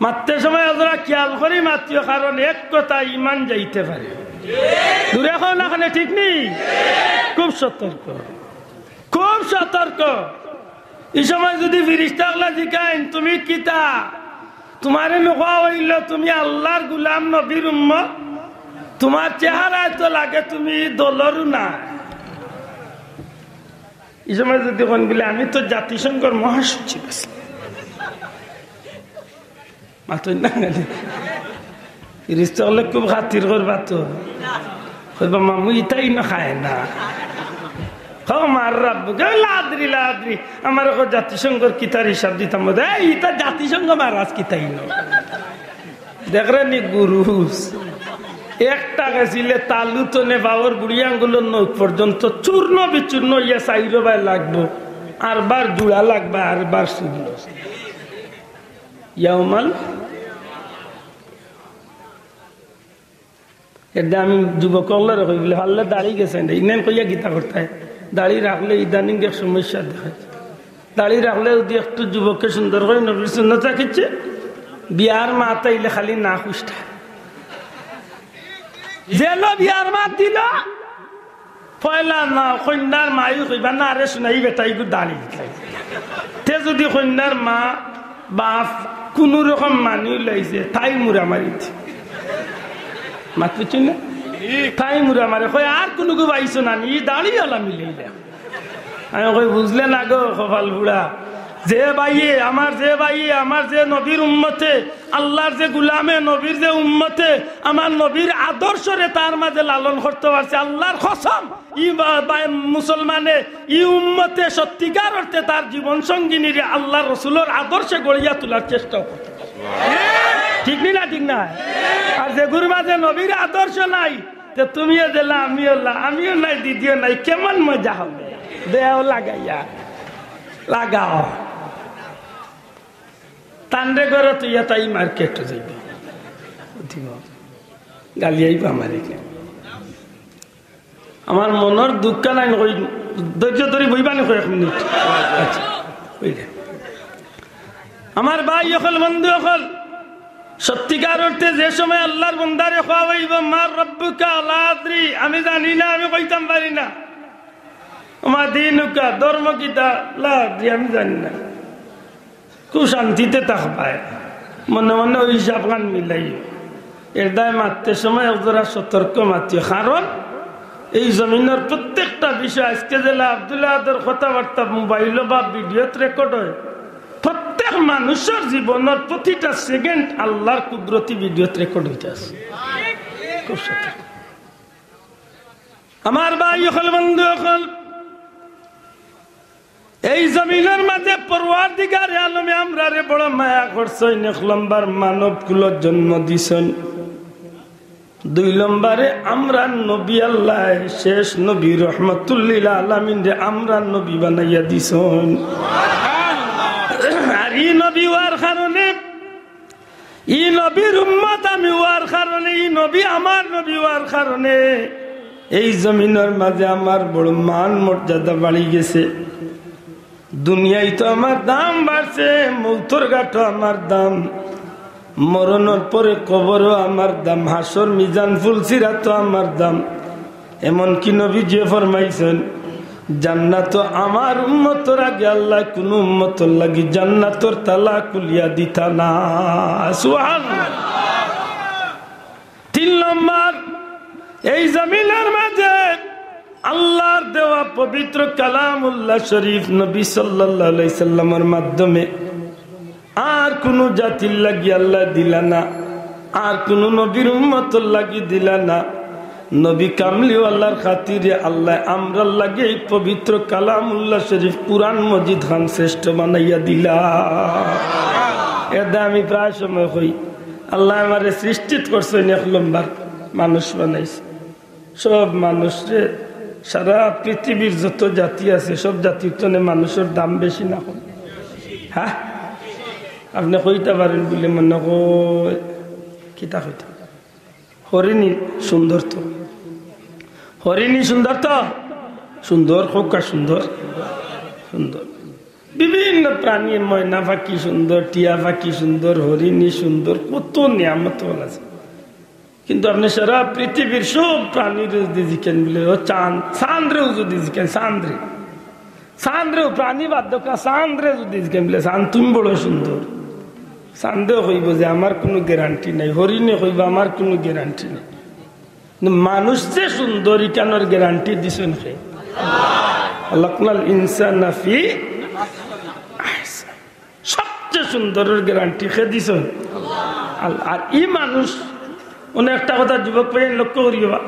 মাততে সময় ওরা খেয়াল করি মাতিও, কারণ এক কথা ইমান যাইতে পারে। দূরে কও না, এখানে ঠিক নেই, খুব সতর্ক, খুব সতর্ক। এই সময় যদি ফিরিস্তা অকলে জিকাইন, "তুমি কিতা?" তোমারে নকওয়া অইল, তুমি আল্লাহর গুলাম, নবীর উম্মত, তোমার চেহারায় তো লাগে তুমি দলরও না। এই সময় যদি কইন বলে, "আমি তো জাতিসংঘর মহাসচিব আছি।" মাতইন না কেনে? ফিরিস্তা অকলে খুব খাতির করবা তো। কইবা, "মামু, ইতাই না খায় না।" কও, "মার রাব্বু, কে লাদ্রি, লাদ্রি।" আমার এখন জাতিসংঘর কিতার হিসাব দিতাম বোধ হয়। এই, ইতা জাতিসংঘ মারাজ কিতাই না। দেখরে নি গুরুস। একটা গেছিলে তালু তনে বাবর বুড়ি আঙ্গুলর নখ পর্যন্ত চূর্ণ বিচূর্ণ ইয়া চাইরো বায় লাগবো। আরবার জুড়া লাগবা, আরবার চূর্ণ। ইয়াউমাল, এর দে আমি যুবক অকলরে কই বলে, "হাল্লা দাড়ি গেছে না, ইনেন কইয়া গীতা করতে হয়।" দাড়ি রাখলে ইদানিং এক সমস্যা দেখায়। দাড়ি রাখলে যদি একটু যুবককে সুন্দর করে নবীর সুন্নত রাখিচ্ছে, বিয়ার মাত আইলে খালি না খুশটা। যেলো বিয়ার মাত দিল, পয়লা না, কন্যার মায়ও কইবা, "না রে, শুনাই বেটা, ইগু দাড়ি খাই।" তে যদি কন্যার মা, বাপ, কোনো রকম মানি লাইছে, তাই মুড়া মারিত। মাত বুঝছইন না? তাই মুড়া মারে, কয়, "আর কোনো গু পাইছো না নি, ই দাড়ি আলা মিলাইলা।" আমি কই, "বুঝলে না গো, কপাল বুড়া, যে ভাইয়ে, আমার যে ভাইয়ে, আমার যে নবীর উম্মতে, আল্লাহর যে গুলামে, নবীর যে উম্মতে, আমার নবীর আদর্শরে তার মাঝে লালন করতে পারছে, আল্লাহর কসম, ই বা-, বা-, মুসলমানে, ই উম্মতে সত্যিকার অর্থে তার জীবন সঙ্গিনীরে আল্লাহর রসুলর আদর্শে গড়িয়া তোলার চেষ্টা করতে পারছে।" ঠিক নি না? ঠিক না? আর যেগুর মাঝে নবীর আদর্শ নাই, তে তুমিও দিলা, আমিও লা-, আমিও নাই, দিদিও নাই, কেমন মজা হবে? দেও লাগাইয়া, লাগাও। তানরে ঘরে তুইয়া তাই মার্কেটে যাইব। উঠিব। গালি আইব আমার এখানে। আমার মনর দুঃখ নাই, কই ধৈর্য ধরি বইবানি কয় এক মিনিট। আচ্ছা, ওই যে। আমার ভাই অকল, বন্ধু অকল, সত্যিকার অর্থে যে সময় আল্লাহর বন্দারে কওয়া অইব, "মার রব্বুকা লা আদরি", আমি জানি না, আমি কইতাম পারি না। "ওমা দিনুকা", ধর্ম কিতা, "লা আদরি", আমি জানি না। খুব শান্তিতে থাকবায়, মনে মনে ওই হিসাব খান মিলাই। এর দায় মাততে সময় একজরা সতর্ক মাতিও, কারণ এই জমিনর প্রত্যেকটা বিষয়, আজকে যেলা আব্দুল আহাদর কথাবার্তা মোবাইল বা ভিডিওত রেকর্ড হয়, প্রত্যেক মানুষর জীবনর প্রতিটা সেকেন্ড আল্লাহর কুদরতি ভিডিওত রেকর্ড হইতে আছে। খুব সতর্ক। আমার ভাই অকল, বন্ধু অকল, এই জমিনর মাঝে পরওয়ারদিগারে আলমে আমরারে বড় মায়া করছইন। এক লম্বর মানব কুলো জন্ম দিছইন, দুই লম্বরে আমরার নবী আল্লাহ শেষ নবী রহমতুল্লিল আলামিনরে আমরার নবী বানাইয়া দিছইন। আর ই নবী অওয়ার কারণে, ই নবীর উম্মত আমি অওয়ার কারণে, ই নবী আমার নবী অওয়ার কারণে এই জমিনর মাঝে আমার বড় মান মর্যাদা বাড়ি গেছে। দুনিয়ায় তো আমার দাম বাড়ছে, মৌতর ঘাটো আমার দাম, মরণর পরে কবরও আমার দাম, হাসর মিজান ফুলসিরাতও আমার দাম। এমনকি নবীজিয়ে ফরমাইছইন, "জান্নাত আমার উম্মতর আগে আল্লাহ কুনু উম্মতর লাগি জান্নাতর তালা খুলিয়া দিতা না।" সুবহানাল্লাহ। তিন নম্বর, এই জমিনর মাঝে আল্লাহর দেওয়া পবিত্র কালামুল্লাহ শরীফ নবী সাল্লাল্লাহু আলাইহি সাল্লামর মাধ্যমে আর কুনু জাতির লাগি আল্লায় দিলা না, আর কুনু নবীর উম্মতর লাগি দিলা না। নবী কামলিওয়ালার খাতিরে আল্লায় আমরার লাগি এই পবিত্র কালামুল্লাহ শরীফ কুরআন মজিদ খান শ্রেষ্ঠ বানাইয়া দিলা। এরদায় আমি প্রায় সময় কই, আল্লায় আমারে সৃষ্টিত করছইন এক লম্বর মানুষ বানাইছইন। সব মানুষরে, সারা পৃথিবীর যত জাতি আছে, সব জাতির তনে মানুষর দাম বেশি না কম? হ্যাঁ, আপনে কইতা পারইন বুলি মনে কয়, কিতা কইতা? হরিণী সুন্দর তো, হরিণী সুন্দর তো, সুন্দর, কউক্কা সুন্দর, সুন্দর। বিভিন্ন প্রাণী, ময়না পাখি সুন্দর, টিয়া পাখি সুন্দর, হরিণী সুন্দর, কত নিয়ামত অলা আছে। কিন্তু আপনে সারা পৃথিবীর সব প্রাণীরে যুদি জিকাইন বুলি, ও চান্দ, চান্দরেও যুদি জিকাইন, চান্দরে, চান্দরেও, প্রাণী বাদ দেউক্কা, চান্দরে যুদি জিকাইন বুলি, "চান্দ, তুমি বড় সুন্দর।" চান্দেও কইবো যে, "আমার কুনু guarantee নাই।" হরিণে কইবো, "আমার কুনু guarantee নাই।" কিন্তু মানুষ যে সুন্দর, ইখানর guarantee দিছইন কে? "খালাকনাল ইনসানা ফি আহসানি।" সবচেয়ে সুন্দরর guarantee কে দিছইন? আল-, আর ই মানুষ, অনো একটা কথা যুবক ভাই লক্ষ্য করিও বা,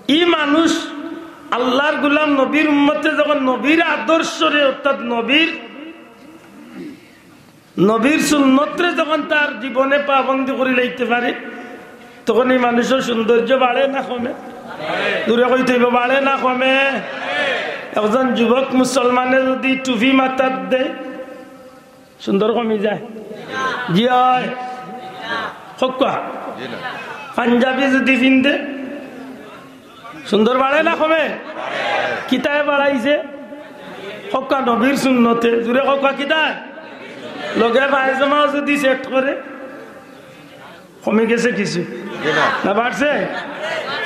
ই মানুষ আল্লাহর গোলাম নবীর উম্মতে যখন নবীর আদর্শরে, অর্থাৎ নবীর, নবীর সুন্নতরে যখন তার জীবনে পাবন্দি করি লইতে পারে, তখন ই মানুষর সৌন্দর্য বাড়ে না কমে? জুরে কইতে অইবো, বাড়ে না কমে? একজন যুবক মুসলমানে যুদি টুপি মাথাত দেয়, সুন্দর কমি যায়? জি অয়। কউক্কা। পাঞ্জাবি যুদি পিন্দে, সুন্দর বাড়ে না কমে? কিতায় বাড়াইছে? কউক্কা নবীর সুন্নতে। জুরে কউক্কা কিতায়? লগে পায়জামাও যুদি set করে, কমি গেছে কিছু? জি না। না বাড়ছে?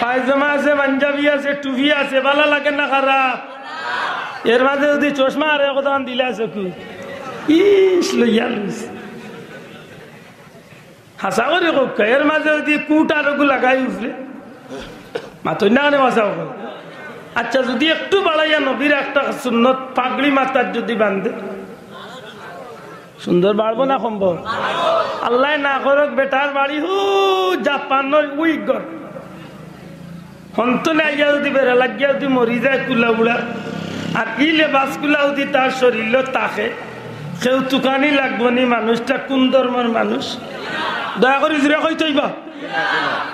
পায়জামা আছে, পাঞ্জাবি আছে, টুপি আছে, ভালা লাগে না খারাপ? এর মাঝে যুদি চশমা আর একদান দিলা চকুত, ইস, লইয়া লইছে। হাছা করি কউক্কা, এর মাঝে যুদি কুট আর ওগু লাগাই উফরে, মাতইন না কেনে, হাছা কউক্কা। আচ্ছা, যুদি একটু বাড়াইয়া নবীর একটা সুন্নত পাগড়ি মাথাত যুদি বান্ধে, সুন্দর বাড়বো না কমবো? আল্লায় না করউক, বেটার বাড়ি হউ জাপানর উইঘুর। হন্তনে আইয়া যুদি বেড়া লাগিয়া যুদি মরি যায় কুলা উড়া, আর ই লেবাসগুলা যুদি তার শরীলো থাকে, কেউ তুকানি লাগবো নি মানুষটা কুন ধর্মর মানুষ? দয়া করি জুরে কইতে অইবো।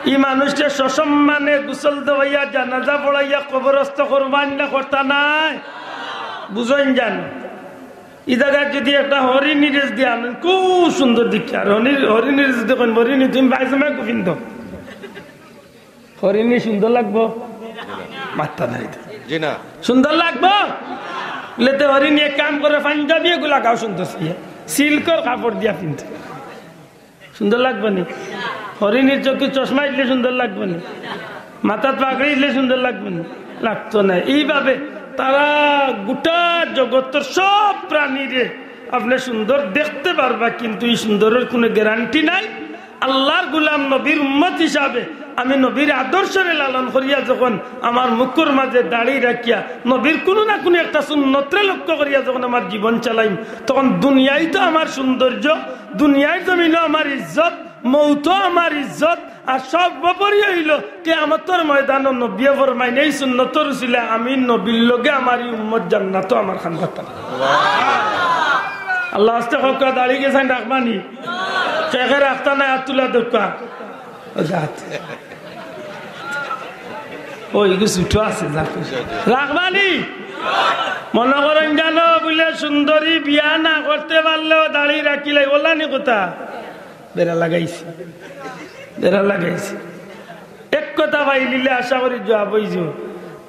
ই মানুষটা সসম্মানে গোসল দেওয়াইয়া, জানাজা পড়াইয়া, কবরস্থ করবা নি না করতা নায়? বুঝইন জানো? ই জাগাত যুদি একটা হরিণীরে যুদি আনইন, খুব সুন্দর দেখিয়া। আর হরিণী-, হরিণীরে যুদি কইন, "হরিণী, তুমি পায়জামা এগু পিন্দো।" হরিণী সুন্দর লাগবো? মাত্তা নাই তো। জি না। সুন্দর লাগবো? বুলে, "তে হরিণী এক কাম করো, পাঞ্জাবি এগু লাগাও সুন্দর অইয়া, সিল্কর কাপড় দিয়া পিন্দো।" সুন্দর লাগবো নি? হরিণীর চকুত চশমা দিলে সুন্দর লাগবো নি? মাথাত পাগড়ি দিলে সুন্দর লাগবো নি? লাগতো নায়। এইভাবে তারা গোটা জগতর সব প্রাণীরে আপনে সুন্দর দেখতে পারবা, কিন্তু ই সুন্দরর কুনু guarantee নাই। আল্লাহর গোলাম নবীর উম্মত হিসাবে আমি নবীর আদর্শরে লালন করিয়া যখন আমার মুখর মাঝে দাড়ি রাখিয়া নবীর কুনু না কুনু একটা সুন্নতরে লক্ষ্য করিয়া যখন আমার জীবন চালাইমু, তখন দুনিয়ায় তো আমার সৌন্দর্য, দুনিয়ার জমিনো আমার ইজ্জত, মউতো আমার ইজ্জত, আর সর্বোপরি অইলো কিয়ামতর ময়দানো নবীয়ে ফরমাইন, "এই সুন্নতর উসিলায় আমি নবীর লগে আমার ই উম্মত জান্নাতো আমার খান্দাত।" আল্লাহ আস্তে কউক্কা, দাড়ি গেছাইন রাখবা নি? কে কে রাখতা নায়, আত তুলা দেউক্কা। ও জাত। ও, ইগু ছুটো আছে, জাত। রাখবা নি? মনো করইন জানো, বুলে সুন্দরী বিয়া না করতে পারলেও দাড়ি রাখিলাই, অলা নি কথা? বেড়া লাগাইছে, বেড়া লাগাইছে। এক কথা পাইলিলে আশা করি জুয়াব অইযিবো।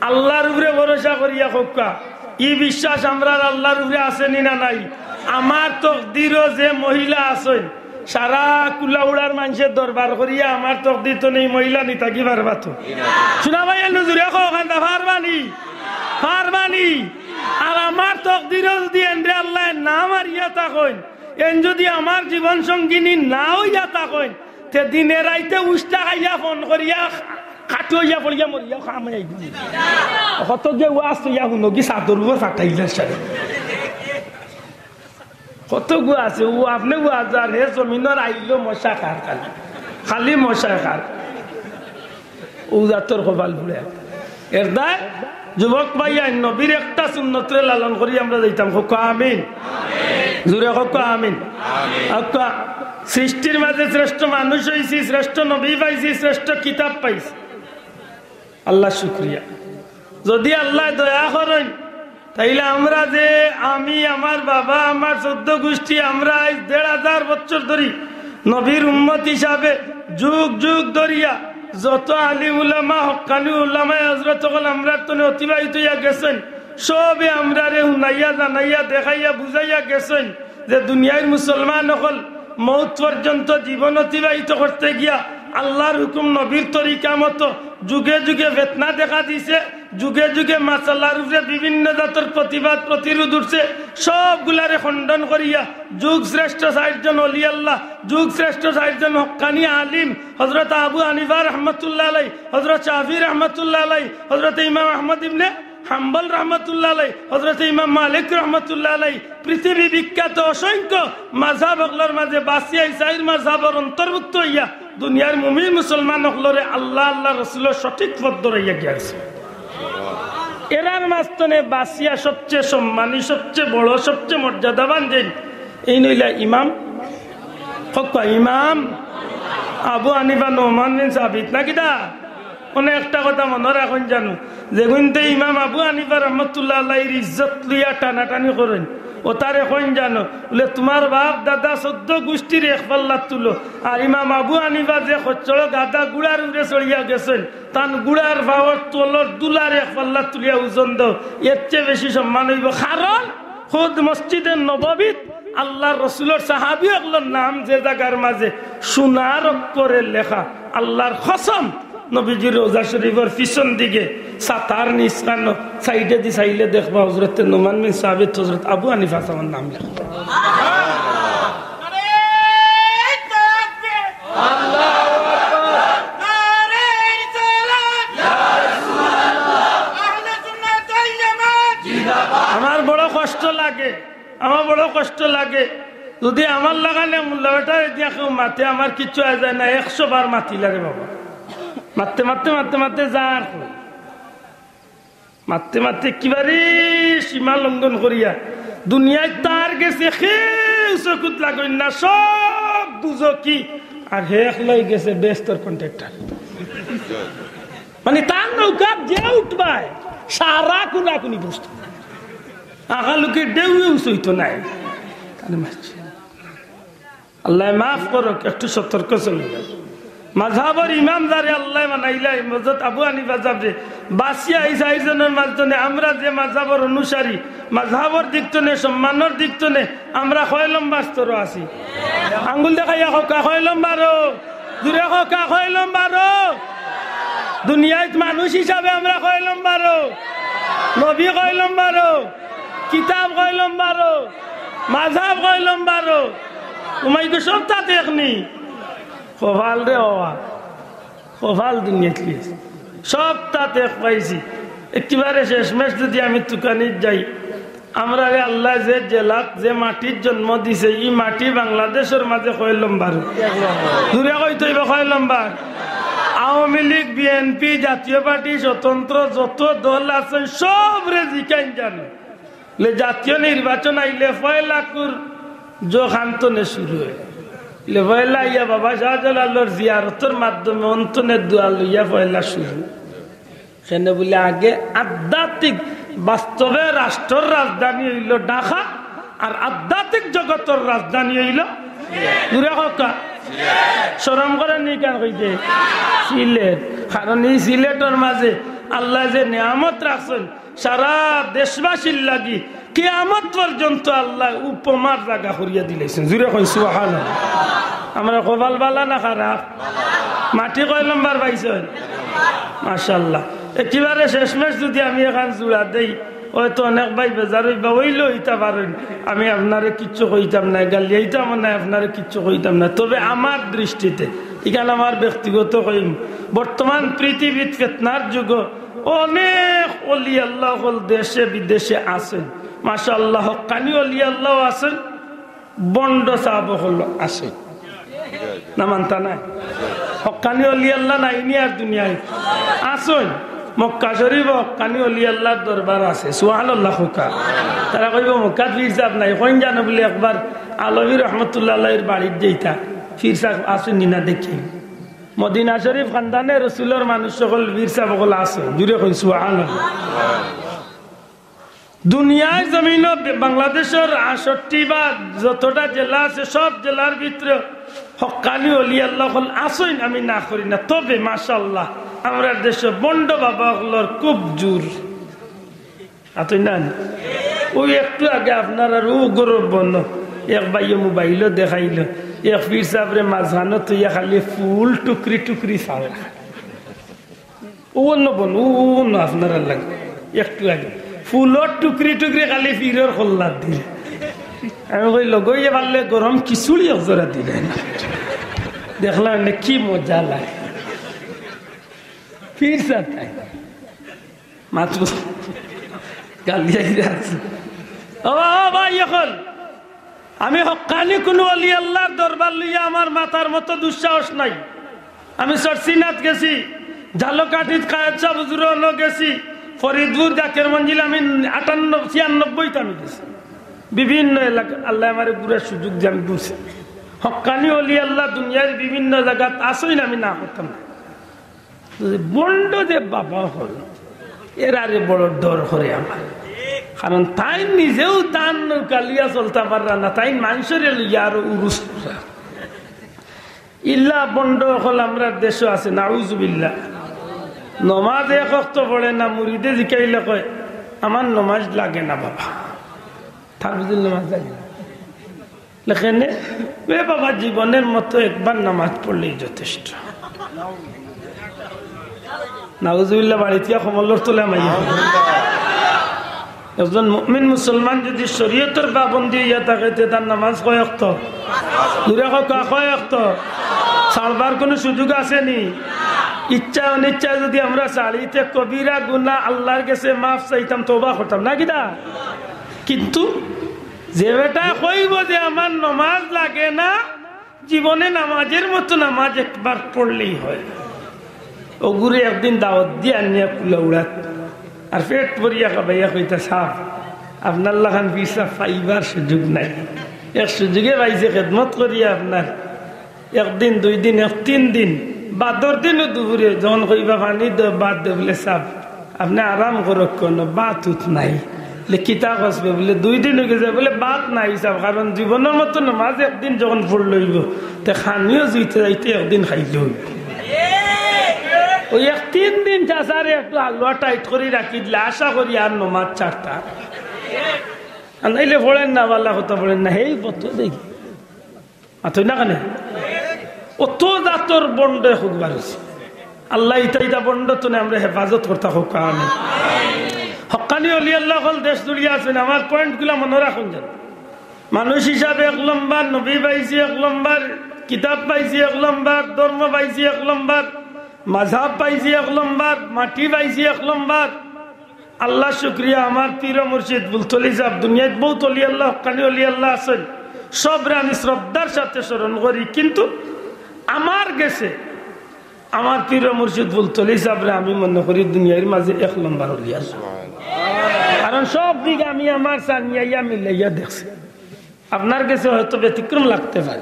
আল্লাহর উপরে ভরসা করিয়া কউক্কা, ই বিশ্বাস আমরার আল্লাহর উপরে আছে নি না নাই? আমার তকদিরো যে মহিলা আছইন, সারা কুলাউড়ার মানষে দরবার করিয়া আমার তকদির তনে ই মহিলা নি থাকি পারবা তো? শুনা ভাই, এনু জুরে কও, খান্দা পারবা নি? পারবা নি? আর আমার তকদিরো যুদি এনরে আল্লায় না মারিয়া থাকইন, এন যুদি আমার জীবন সঙ্গিনী না অইয়া থাকইন, তে দিনে রাইতে উষ্টা খাইয়া ফোন করিয়া কাটু অইয়া পড়িয়া মরিয়া খাম অইয়া আইব। কত যে ওয়াজ তো ইয়া হুনো কি সাদর উপর ফাটাইলে সারে। কত গু আছে, ও আপনে ওয়াজ আর হে জমিনর আইলো মশা খার খালি। খালি মশা খার। ও জাতর কপাল পুড়ে। এর দায় যুবক ভাইয়াইন, নবীর একটা সুন্নতরে লালন করি আমরা যাইতাম। কউক্কা আমিন। জুরে কউক্কা আমিন। কউক্কা, সৃষ্টির মাঝে শ্রেষ্ঠ মানুষ অইছি, শ্রেষ্ঠ নবী পাইছি, শ্রেষ্ঠ কিতাব পাইছি। আল্লাহ শুকরিয়া। যদি আল্লায় দয়া করইন, তাইলে আমরা যে, আমি, আমার বাবা, আমার চৌদ্দ গুষ্টি, আমরা আইজ দেড় হাজার বছর ধরি নবীর উম্মত হিসাবে যুগ যুগ ধরিয়া যত আলিম উলামা, হক্কানি উলামায়ে হযরত অকল আমরার তনে অতিবাহিত অইয়া গেছইন, সবে আমরারে হুনাইয়া, জানাইয়া, দেখাইয়া, বুঝাইয়া গেছইন যে দুনিয়ার মুসলমান অকল মউত পর্যন্ত জীবন অতিবাহিত করতে গিয়া আল্লাহর হুকুম নবীর তরিকা মতো যুগে যুগে ফিতনা দেখা দিছে, যুগে যুগে মাসালার উপরে বিভিন্ন জাতর প্রতিবাদ প্রতিরোধ উঠছে, সবগুলারে খণ্ডন করিয়া যুগ শ্রেষ্ঠ চাইরজন অলি আল্লাহ, যুগ শ্রেষ্ঠ চাইরজন হক্কানি আলিম, হযরত আবু হানিফা রহমতুল্লাহ আলাই, হযরত শাফি রহমতুল্লাহ আলাই, হযরত ইমাম আহমদ ইবনে হাম্বল রহমতুল্লাহ আলাই, হযরত ইমাম মালিক রহমতুল্লাহ আলাই, পৃথিবী বিখ্যাত অসংখ্য মাযহাব অকলর মাঝে বাছিয়া ই চাইর মাযহাবর অন্তর্ভুক্ত অইয়া দুনিয়ার মুমিন মুসলমান অকলরে আল্লাহ, আল্লাহ রসুলর সঠিক পথ ধরাইয়া গিয়া আছে। এরার মাঝ তনে বাছিয়া সবচেয়ে সম্মানী, সবচেয়ে বড়, সবচেয়ে মর্যাদাবান যেইন, এইন অইলা ইমাম, কউক্কা ইমাম আবু হানিফা নুমান বিন সাবিত না কিতা? অনে একটা কথা মনো রাখইন জানো, যেগুইনতে ইমাম আবু হানিফা রহমতুল্লাহ আলাইহির ইজ্জত লইয়া টানাটানি করইন, অতারে কইন জানো, বুলে, "তুমার বাপ দাদা চৌদ্দ গুষ্টির এক পাল্লাত তুলো।" আর ইমাম আবু হানিফা যে খচ্চড় গাধা ঘুড়ার উপরে চড়িয়া গেছইন, তান ঘুড়ার পাওর তলর ধুলার এক পাল্লাত তুলিয়া ওজন দেও, এর চেয়ে বেশি সম্মান অইবো। কারণ খুদ মসজিদে নববীত আল্লাহর রসুলর সাহাবী অকলর নাম যে জাগার মাঝে সোনার অক্ষরে লেখা, আল্লাহর কসম, নবীজির রওজা শরীফর পিছন দিকে ছাতার নিচখানো সাইডেদি চাইলে দেখবা হযরতে নুমান বিন সাবিত, হযরত আবু হানিফা সাহেবের নাম লেখা। আমার বড় কষ্ট লাগে, আমার বড় কষ্ট লাগে। যদি আমার লাখানে মোল্লা বেটারে দিয়া কেউ মাতে, আমার কিচ্ছু আয় যায় না, একশো বার মাতিলারে বাবা। মাততে, মাততে, মাততে, মাততে যার কই। মাততে, মাততে একেবারে সীমা লঙ্ঘন করিয়া দুনিয়াত তার গেছে কেউ চকুত লাগইন না, সব দুজকি। আর হে একলাই গেছে বেহেস্তর কন্ট্রাক্টর। মানে তার নৌকাত যে উঠবায়, সারা কুনাকুনি বস্তু। আগালুকে ঢেউয়ে উচইতো নায়। তারে মারছে। আল্লায় মাফ করউক, একটু সতর্ক চলইন। মাযহাবর ইমাম যারে আল্লায় বানাইলা, হযরত আবু হানিফা সাহেবরে, বাছিয়া ই চাইরজনর মাঝে আমরা যে মাযহাবর অনুসারী, মাযহাবর দিক তনে, সম্মানর দিক তনে আমরা কয় লম্বা স্তরো আছি? আঙ্গুল দেখাইয়া কউক্কা, কয় লম্বারো? জুরে কউক্কা, কয় লম্বারো? দুনিয়াত মানুষ হিসাবে আমরা কয় লম্বারো? নবী কয় লম্বারো? কিতাব কয় লম্বারো? মাযহাব কয় লম্বারো? তুমাইগু সব তাত একনি। কপাল রে বাবা, কপাল দুনিয়াত লিয়েছে। সব তাত এক পাইছি। একেবারে শেষমেশ যদি আমি তুকানিত যাই, আমরারে আল্লায় যে জেলাত, যে মাটিত জন্ম দিছে, ই মাটি বাংলাদেশর মাঝে কয় লম্বার? জুরে কইতো অইবো কয় লম্বার? আওয়ামী লীগ, বিএনপি, জাতীয় পার্টি, স্বতন্ত্র যত দল আছে, সবরে জিকাইন জানো। লে জাতীয় নির্বাচন আইলে পয়লা কুর জখান তনে শুরু অয়। লে পয়লা আইয়া বাবা শাহজালালর জিয়ারতর মাধ্যমে অন তনে দোয়া লইয়া পয়লা শুরু। কেনে বুলে আগে আধ্যাত্মিক, বাস্তবে রাষ্ট্রর রাজধানী অইলো ঢাকা, আর আধ্যাত্মিক জগতর রাজধানী অইলো, জুরে কউক্কা, শরম করের নি কেনে কইতে? সিলেট। কারণ ই সিলেটর মাঝে আল্লায় যে নিয়ামত রাখছইন, সারা দেশবাসীর লাগি কিয়ামত পর্যন্ত আল্লায় উপমার জাগা করিয়া দিলাইছইন। জুরে কইন সুবহানাল্লাহ। আমরার কপাল বালা না খারাপ? মাটি কয় লম্বার পাইছইন? মাশাআল্লাহ। একেবারে শেষমেশ যদি আমি এখান জুড়া দেই, অয়তো অনেক ভাই বেজার অইবা, অইলেও অইতা পারইন। আমি আপনারে কিচ্ছু কইতাম নায়, গালিয়াইতামও নায়, আপনারে কিচ্ছু কইতাম নায়। তবে আমার দৃষ্টিতে ইখান আমার ব্যক্তিগত কইম। বর্তমান পৃথিবীত ফিতনার যুগ, অনেক অলি আল্লাহ অকল দেশে বিদেশে আছইন। মাশাআল্লাহ, হক্কানি অলি আল্লাহ আছইন, ভন্ড সাব অকল আছইন। না মানতা নায়? হক্কানি অলি আল্লাহ নাইনি আর দুনিয়াত আছইন। মক্কা শরীফ হক্কানি অলি আল্লাহর দরবার আছে। সুবহানাল্লাহ কউক্কা। তারা কইবো, "মক্কাত পীর সাব নাই।" কইন জানো বুলে, একবার আলভী রহমতুল্লাহ আলাইহির বাড়িত যাইতা, পীর সাব আছইন নি না দেখি। মদিনা শরীফ খান্দানে রসুলর মানুষ অকল, পীর সাব অকল আছে। জুরে কইন সুবহানাল্লাহ। দুনিয়ার জমিনো বে-, বাংলাদেশর আটষট্টি বা যতটা জেলা আছে, সব জেলার ভিতরে হক্কানি অলি আল্লাহ অকল আছইন, আমি না করি না। তবে মাশাআল্লাহ, আমরার দেশো ভন্ড বাবা অকলর খুব জুর। আতই না নি? ওই একটু আগে আপনারার ও গৌরব বন, এক ভাইয়ে মোবাইলো দেখাইলো, এক পীর সাবরে মাঝখানো থইয়া খালি ফুল টুকরি টুকরি ফালা। ও অন্য বন, ও অন্য আপনারার লাগে। একটু আগে ফুলর টুকরি টুকরি খালি পীরর কল্লাত দিল। আমি কইলো, "গইয়ে পারলে গরম খিচুড়ি এক জোড়া দিলে।" দেখলাম না কি মজা লাগে। পীর সাব তাই। মাত্র গালি আইরা আছে। ও, ও ভাই, অখন আমি হক্কানি কুনু অলি আল্লাহর দরবার লইয়া আমার মাতার মতো দুঃসাহস নাই। আমি সরসিনাত গেছি, ঝালকাঠিত কায়েদ সাব হুজুর অনো গেছি, ফরিদপুর জাকের মঞ্জিল আমি আটানব্বই, ছিয়ানব্বইত আমি গেছি। বিভিন্ন এলাকা আল্লায় আমারে ঘুরার সুযোগ দিয়া আমি ঘুরছি। হক্কানি অলি আল্লাহ দুনিয়ার বিভিন্ন জাগাত আছইন, আমি না করতাম না। ভন্ড যে বাবা অকল, এরারে বড় ডর করে আমার। কারণ তাইন নিজেও তান নৌকা লইয়া চলতা পাররা না, তাইন মানষরে লইয়া আরো উরুস কররা। ইলা ভন্ড অকল আমরার দেশো আছে, নাউজুবিল্লাহ। নমাজ এক ওয়াক্ত পড়ে না, মুরিদে জিকাইলে কয়, "আমার নমাজ লাগে না বাবা।" তার বুঝিল নমাজ লাগে না। লেখেনে, "এ বাবা, জীবনের মতো একবার নামাজ পড়লেই যথেষ্ট।" নাউজুবিল্লাহ, বাড়িত গিয়া কমলর তলে মাইয়া। একজন মুমিন মুসলমান যদি শরীয়তর পাবন্দি অইয়া থাকে, তে তার নামাজ কয় ওয়াক্ত? জুরে কউক্কা, কয় ওয়াক্ত? ছাড়বার কুনু সুযোগ আছে নি? ইচ্ছা অনিচ্ছায় যদি আমরা ছাড়ি, তে কবিরা গুনাহ, আল্লাহর গেছে মাফ চাইতাম, তওবা করতাম, না কিতা? কিন্তু যে বেটায় কইবো যে আমার নমাজ লাগে না, জীবনে নামাজের মতো নামাজ একবার পড়লেই হয়, অগুরে একদিন দাওয়াত দিয়া আনিয়া কুলাউড়াত আর পেট ভরিয়া খাবাইয়া কইতা, "সাব, আপনার লাখান পীর সাব পাইবার সুযোগ নাই, এক সুযোগে পাইছি খেদমত করিয়া আপনার।" একদিন, দুই দিন, এক তিন দিন, বাদর দিনও দুপুরে যখন কইবা, "পানি দেও, ভাত দেও", বুলে, "সাব, আপনে আরাম করউক্কা, কুনু ভাত উত নাই।" বুলে, "কিতা কস বে?" বুলে, "দুই দিন অইগেছে", বুলে, "ভাত নাই সাব, কারণ জীবনর মতো নমাজ একদিন যখন পড়লে অইবো, তে খানিও জুইতে যাইতে একদিন খাইলে অইবো।" ওই এক তিন দিন চাচারে একটু হালুয়া টাইট করি রাখি দিলে, আশা করি আর নমাজ ছাড়তা। আর নাইলে পড়ের না, ভালা কথা পড়ের না, হেই পথ দেখি। মাতইন না কেনে? অত জাতর ভন্ড অখন বার অইছে। আল্লায় ইতা, ইতা ভন্ড তনে আমরারে হেফাজত করতা কউক্কা, আমিন। হক্কানি অলি আল্লাহ অকল দেশ জুড়িয়া আছইন, আমার point গুলা মনো রাখইন যেন। মানুষ হিসাবে এক লম্বর, নবী পাইছি এক লম্বর, কিতাব পাইছি এক লম্বর, ধর্ম পাইছি এক লম্বর, মাযহাব পাইছি এক লম্বর, মাটি পাইছি এক লম্বর। আল্লাহর শুকরিয়া, আমার পীর ও মুর্শিদ ফুলতলি সাব, দুনিয়াত বউত অলি আল্লাহ, হক্কানি অলি আল্লাহ আছইন, সবরে আমি শ্রদ্ধার সাথে স্মরণ করি, কিন্তু আমার গেছে আমার পীর ও মুর্শিদ ফুলতলি সাবরে আমি মনে করি দুনিয়ার মাঝে এক লম্বর অলি আল্লাহ। কারণ সব দিক আমি আমার চাইয়া মিলাইয়া দেখছি। আপনার গেছে হয়তো ব্যতিক্রম লাগতে পারে।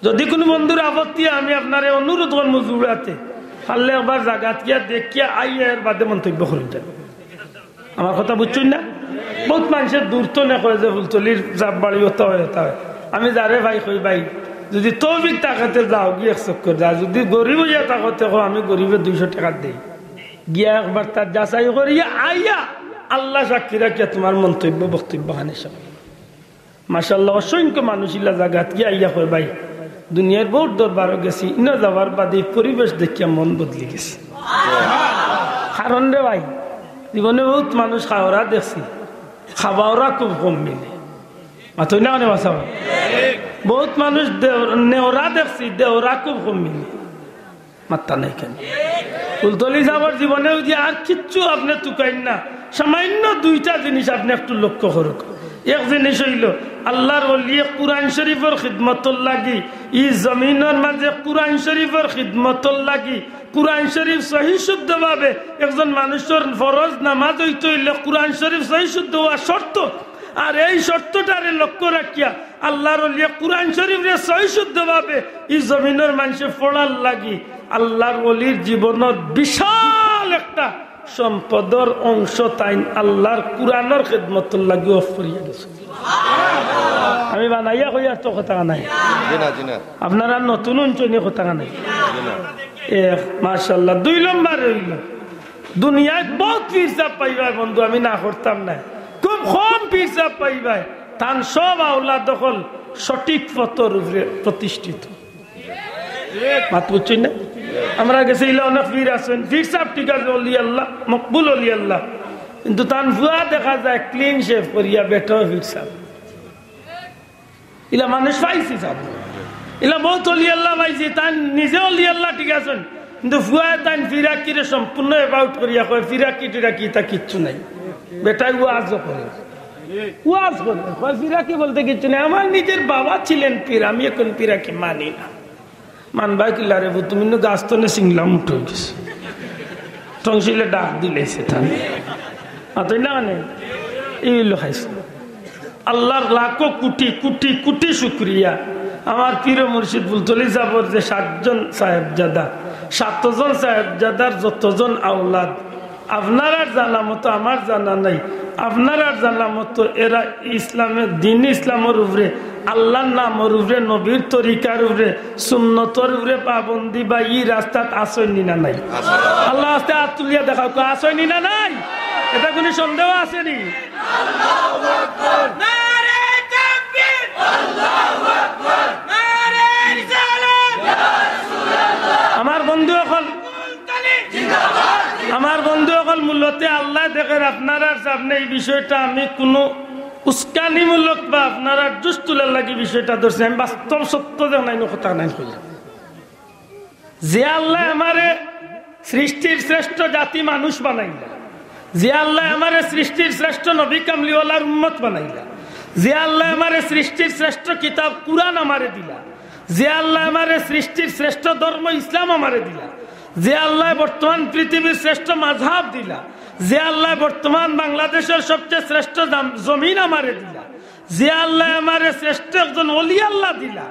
যদি কুনু বন্ধুর আপত্তি, আমি আপনারে অনুরোধ করমু জুড়াতে, পারলে একবার জাগাত গিয়া দেখিয়া আইয়া এর বাদে মন্তব্য করি যান। আমার কথা বুঝছইন না? বউত মানষে দূর তনে কয় যে ফুলতলির সাব বাড়ি অতা অয়, অতা অয়। আমি যারে পাই কই, "ভাই, যদি তৌফিক থাকে তে যাওগি এক চক্কর, যা, যদি গরিব অইয়া থাকো তে কও আমি গরিবে দুইশো টেকা দেই।" গিয়া একবার তার যাচাই করিয়া আইয়া আল্লাহ সাক্ষী রাখিয়া তুমার মন্তব্য বক্তব্য খানি সব মাশাআল্লাহ, অসংখ্য মানুষ ইলা জাগাত গিয়া আইয়া কয়, "ভাই, দুনিয়ার বউত দরবারো গেছি, ইনো যাওয়ার বাদে ই পরিবেশ দেখিয়া মন বদলি গেছে।" কারণ রে ভাই, জীবনে বউত মানুষ খাওরা দেখছি, খাবাওরা খুব কম মিলে। মাতইন না কেনে বাছা? বউত মানুষ দে-, নেওরা দেখছি, দেওরা খুব কম মিলে। মাত্তা নাই কেনে? ফুলতলি সাবর জীবনে অউ যে আর কিচ্ছু আপনে তুকাইন না, সামান্য দুইটা জিনিস আপনে একটু লক্ষ্য করউক। এক জিনিস অইলো, আল্লার ওলিয়ে কুরআন শরিফর খিদমতর লাগি, ই জমিনর মাজে কুরআন শরিফর খিদমতর লাগি, কুরআন শরিফ সহি শুদ্ধভাবে একজন মানুষর ফরজ নামাজ অইতে অইলে কুরআন শরিফ সহি শুদ্ধ অওয়া শর্ত। আর এই শর্তটারে লক্ষ্য রাখিয়া আল্লার ওলিয়ে কুরআন শরিফরে সহি শুদ্ধভাবে ই জমিনর মানষে পড়ার লাগি আল্লার ওলির জীবনর বিশাল একটা সম্পদর অংশ তাইন আল্লার কুরআনর খিদমতর লাগি অফ করিয়া গেছইন। আমি বানাইয়া কইয়ার তো কথা নাই। জি না, জি না। আপনারা নতুন অইনছইন নি কথা নাই। জি না। এ, মাশাআল্লাহ। দুই নম্বর অইলো, দুনিয়াত বউত পীর সাব পাইবায় বন্ধু, আমি না করতাম নায়, খুব কম পীর সাব পাইবায়। তান সব আওলাদ অকল সঠিক পথর উপরে প্রতিষ্ঠিত। মাত বুঝছইন না? আমরার গেছে ইলা অনেক পীর আছইন, পীর সাব ঠিক আছে, ওলি আল্লাহ, মকবুল ওলি আল্লাহ, কিন্তু তান ফুয়া দেখা যায় clean shave করিয়া বেটাও পীর সাব। ইলা মানুষ পাইছি সাব, ইলা বউত ওলি আল্লাহ পাইছি, তাইন নিজে ওলি আল্লাহ ঠিক আছইন, কিন্তু ফুয়ায় তাইন ফিরাকিরে সম্পূর্ণ about করিয়া কয়, "ফিরাকি টিরাকি ইতা কিচ্ছু নাই।" বেটায় ওয়াজও করে, ওয়াজ করে, কয়, "ফিরাকি বলতে কিচ্ছু নাই, আমার নিজের বাবা ছিলেন পীর, আমি এখন ফিরাকি মানি না।" মানবায় কিলা রে, তুমি নু গাছ তনে সিংলাম উঠে গেছে, টংসিলে ডাক দিলাইছে তান। আতই না মানে, এই অইলো খাইছে। আল্লার লাখো কোটি কোটি কোটি শুকরিয়া, আমার পীর মুর্শিদ ফুলতলি সাবর যে সাতজন সাহেবজাদা, সাতজন সাহেবজাদার যতজন আওলাদ, আপনারার জানা মতো আমার জানা নাই, আপনারার জানা মতো এরা ইসলামের, দ্বীন ইসলামর উপরে, আল্লার নামর উপরে, নবীর তরিকার উপরে, সুন্নতর উপরে পাবন্দি বা ই রাস্তাত আছইন নি না নাই? আল্লার ওয়াস্তে আত তুলিয়া দেখাউক্কা, আছইন নি না নাই? ইটা কুনু সন্দেহ আছে নি? নারায়ে তাকবীর! নারায়ে রিসালাত! আমার বন্ধু অকল, আমার বন্ধু অকল, মূলতে আল্লায় দেখের আপনারার সামনে ই বিষয়টা আমি কুনু উস্কানিমূলক বা আপনারার জুস তুলার লাগি বিষয়টা ধরছি। আমি বাস্তব সত্য জানাইন, কথা নাই কইলাম। যে আল্লায় আমারে সৃষ্টির শ্রেষ্ঠ জাতি মানুষ বানাইলা, যে আল্লায় আমারে সৃষ্টির শ্রেষ্ঠ নবী কামলিওয়ালার উম্মত বানাইলা, যে আল্লায় আমারে সৃষ্টির শ্রেষ্ঠ কিতাব কুরআন আমারে দিলা, যে আল্লায় আমারে সৃষ্টির শ্রেষ্ঠ ধর্ম ইসলাম আমারে দিলা, যে আল্লায় বর্তমান পৃথিবীর শ্রেষ্ঠ মাযহাব দিলা, যে আল্লায় বর্তমান বাংলাদেশর সবচেয়ে শ্রেষ্ঠ জাম-, জমিন আমারে দিলা, যে আল্লায় আমারে শ্রেষ্ঠ একজন ওলি আল্লাহ দিলা,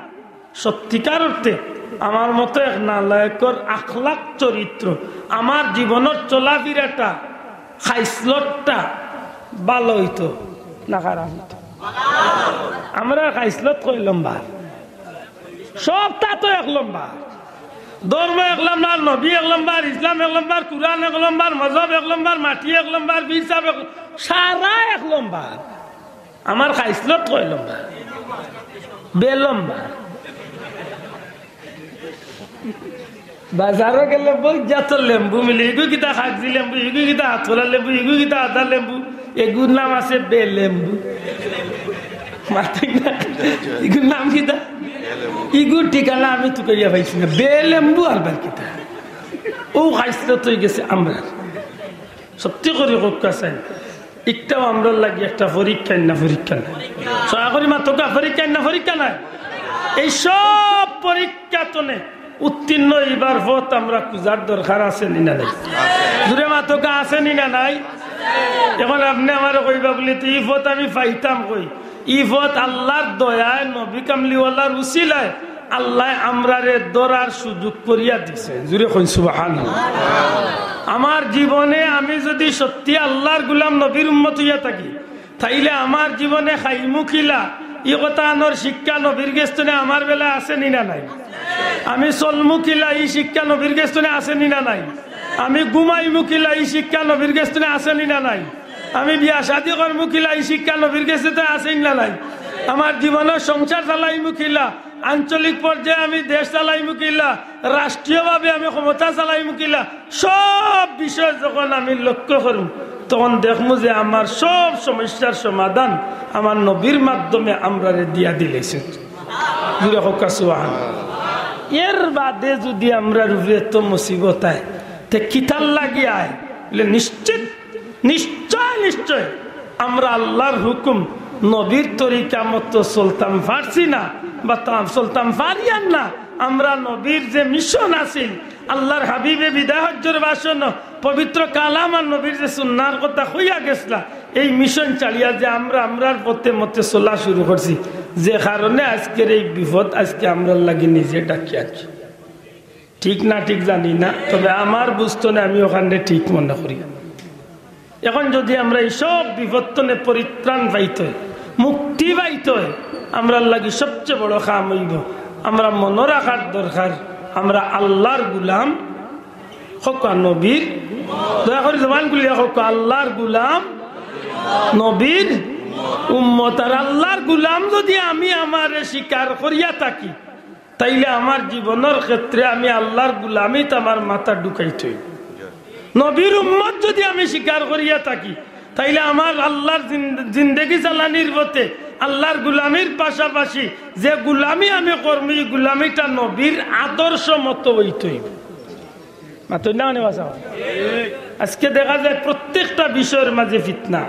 সত্যিকার অর্থে আমার মতো এক নালায়েকর আখলাক চরিত্র, আমার জীবনর চলাফিরাটা, খাইসলতটা ভালা অইতো না খারাপ অইতো? আমরার খাইসলত কয় লম্বা? সবটা তো এক লম্বা। ধর্ম এক লম্বা, নবী এক লম্বা, ইসলাম এক লম্বা, কুরআন এক লম্বা, মজহব এক লম্বা, মাটি এক লম্বা, পীর সাব এক, সারা এক লম্বা। আমার খাইসলত কয় লম্বা? বে লম্বা। বাজারো গেলে বউত জাতর লেম্বু মিলে, ইগু কিতা কাগজি লেম্বু, ইগু কিতা আতকরা লেম্বু, ইগু কিতা আদা লেম্বু, এগুর নাম আছে বে লেম্বু। মাতইন না, ইগুর নাম কিতা? ইগুর ঠিকানা আমি তুকাইয়া পাইছি না, বে লেম্বু আরবার কিতা? অউ খাইসলত অইগেছে আমরার। সত্যি করি কউক্কা চাইন, ইটাও আমরার লাগি একটা পরীক্ষা না পরীক্ষা নায়? দয়া করি মাতউক্কা, পরীক্ষা না পরীক্ষা নায়? এই সব পরীক্ষা তনে উত্তীর্ণ অইবার পথ আমরা খুজার দরকার আছে নি না নাই? জুরে মাতউক্কা, আছে নি না নাই? এখন আপনে আমারে কইবা বুলি, "তে ই পথ আমি পাইতাম কই?" ই পথ আল্লার দয়ায়, নবী কামলিওয়ালার উসিলায় আল্লায় আমরারে ধরার সুযোগ করিয়া দিছে। জুরে কইন সুবহানাল্লাহ। আমার জীবনে আমি যুদি সত্যি আল্লার গুলাম, নবীর উম্মত অইয়া থাকি, তাইলে আমার জীবনে খাইমু কিলা, ই কথা আনর শিক্ষা নবীর গেছ তনে আমার বেলায় আছে নি না নাই? আমি চলমু কিলা, ই শিক্ষা নবীর গেছ তনে আছে নি না নাই? আমি ঘুমাইমু কিলা, ই শিক্ষা নবীর গেছ তনে আছে নি না নাই? আমি বিয়া শাদি করমু কিলা, ই শিক্ষা নবীর গেছ তনে আছে নি না নাই? আমার জীবনর সংসার চালাইমু কিলা, আঞ্চলিক পর্যায়ে আমি দেশ চালাইমু কিলা, রাষ্ট্রীয়ভাবে আমি ক্ষমতা চালাইমু কিলা, সব বিষয় যখন আমি লক্ষ্য করমু, তখন দেখমু যে আমার সব সমস্যার সমাধান আমার নবীর মাধ্যমে আমরারে দিয়া দিলাইছে। জুরে কউক্কা সুবহানাল্লাহ। এর বাদে যুদি আমরার উপরে এত মুসিবত আয়, তে কিতার লাগি আয়? বলে, নিশ্চিত, নিশ্চয়, নিশ্চয় আমরা আল্লাহর হুকুম নবীর তরিকা মতো চলতাম পারছি না, বা তা-, চলতাম পারিয়ার না। আমরা নবীর যে মিশন আছিল, আল্লাহর হাবিবে বিদায় হজ্জর ভাষণ, পবিত্র কালাম আর নবীর যে সুন্নার কথা কইয়া গেছলা, এই মিশন ছাড়িয়া যে আমরা আমরার পথে মতে চলা শুরু করছি, যে কারণে আজকের এই বিপদ আজকে আমরার লাগি নিজে ডাকি আনছি। ঠিক না ঠিক জানি না, তবে আমার বুঝতো না, আমি ওখানে ঠিক মনে করি। এখন যুদি আমরা এই সব বিপদ তনে পরিত্রাণ পাইতে অয়, মুক্তি পাইতে অয়, আমরার লাগি সবচেয়ে বড় কাম অইবো, আমরা মনো রাখার দরকার, আমরা আল্লাহর গুলাম, কউক্কা নবীর, দয়া করি জবান খুলিয়া কউক্কা, আল্লাহর গুলাম, নবীর উম্মত। আর আল্লাহর গুলাম যুদি আমি আমারে স্বীকার করিয়া থাকি, তাইলে আমার জীবনর ক্ষেত্রে আমি আল্লাহর গুলামিত আমার মাথা ঢুকাইতে অইবো। নবীর উম্মত যুদি আমি স্বীকার করিয়া থাকি, তাইলে আমার আল্লাহর জিন-, জিন্দেগি চালানির পথে আল্লাহর গুলামির পাশাপাশি যে গুলামি আমি করমু, এই গুলামিটা নবীর আদর্শ মতো অইতে অইবো। মাতইন না কেনে বাছা? আজকে দেখা যায় প্রত্যেকটা বিষয়র মাঝে ফিতনা।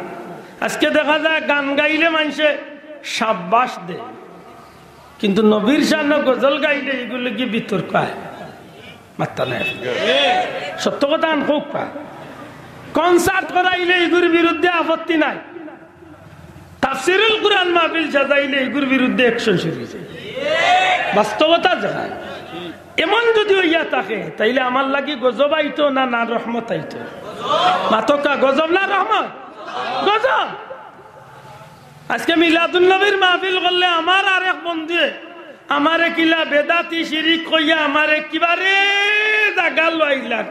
আজকে দেখা যায় গান গাইলে মানষে সাব্বাস দেয়, কিন্তু নবীর শানো গজল গাইলে ইগুর লাগি বিতর্ক আয়। মাত্তা নাই। সত্য কথা আন কউক্কা। কনসার্ট করাইলে ইগুর বিরুদ্ধে আপত্তি নাই। তাফসিরুল কুরআন মাহফিল সাজাইলে ইগুর বিরুদ্ধে অ্যাকশন শুরু অইযায়। বাস্তবতা যেখান। এমন যুদি অইয়া থাকে, তাইলে আমার লাগি গজব আইতো না, না রহমত আইতো? মাতউক্কা, গজব না রহমত? গজব। আজকে মিলাদুন নবীর মাহফিল করলে আমার আরেক বন্ধুয়ে আমারে কিলা বেদাতি শিরিক কইয়া আমারে কিবারে জাগা লইলার।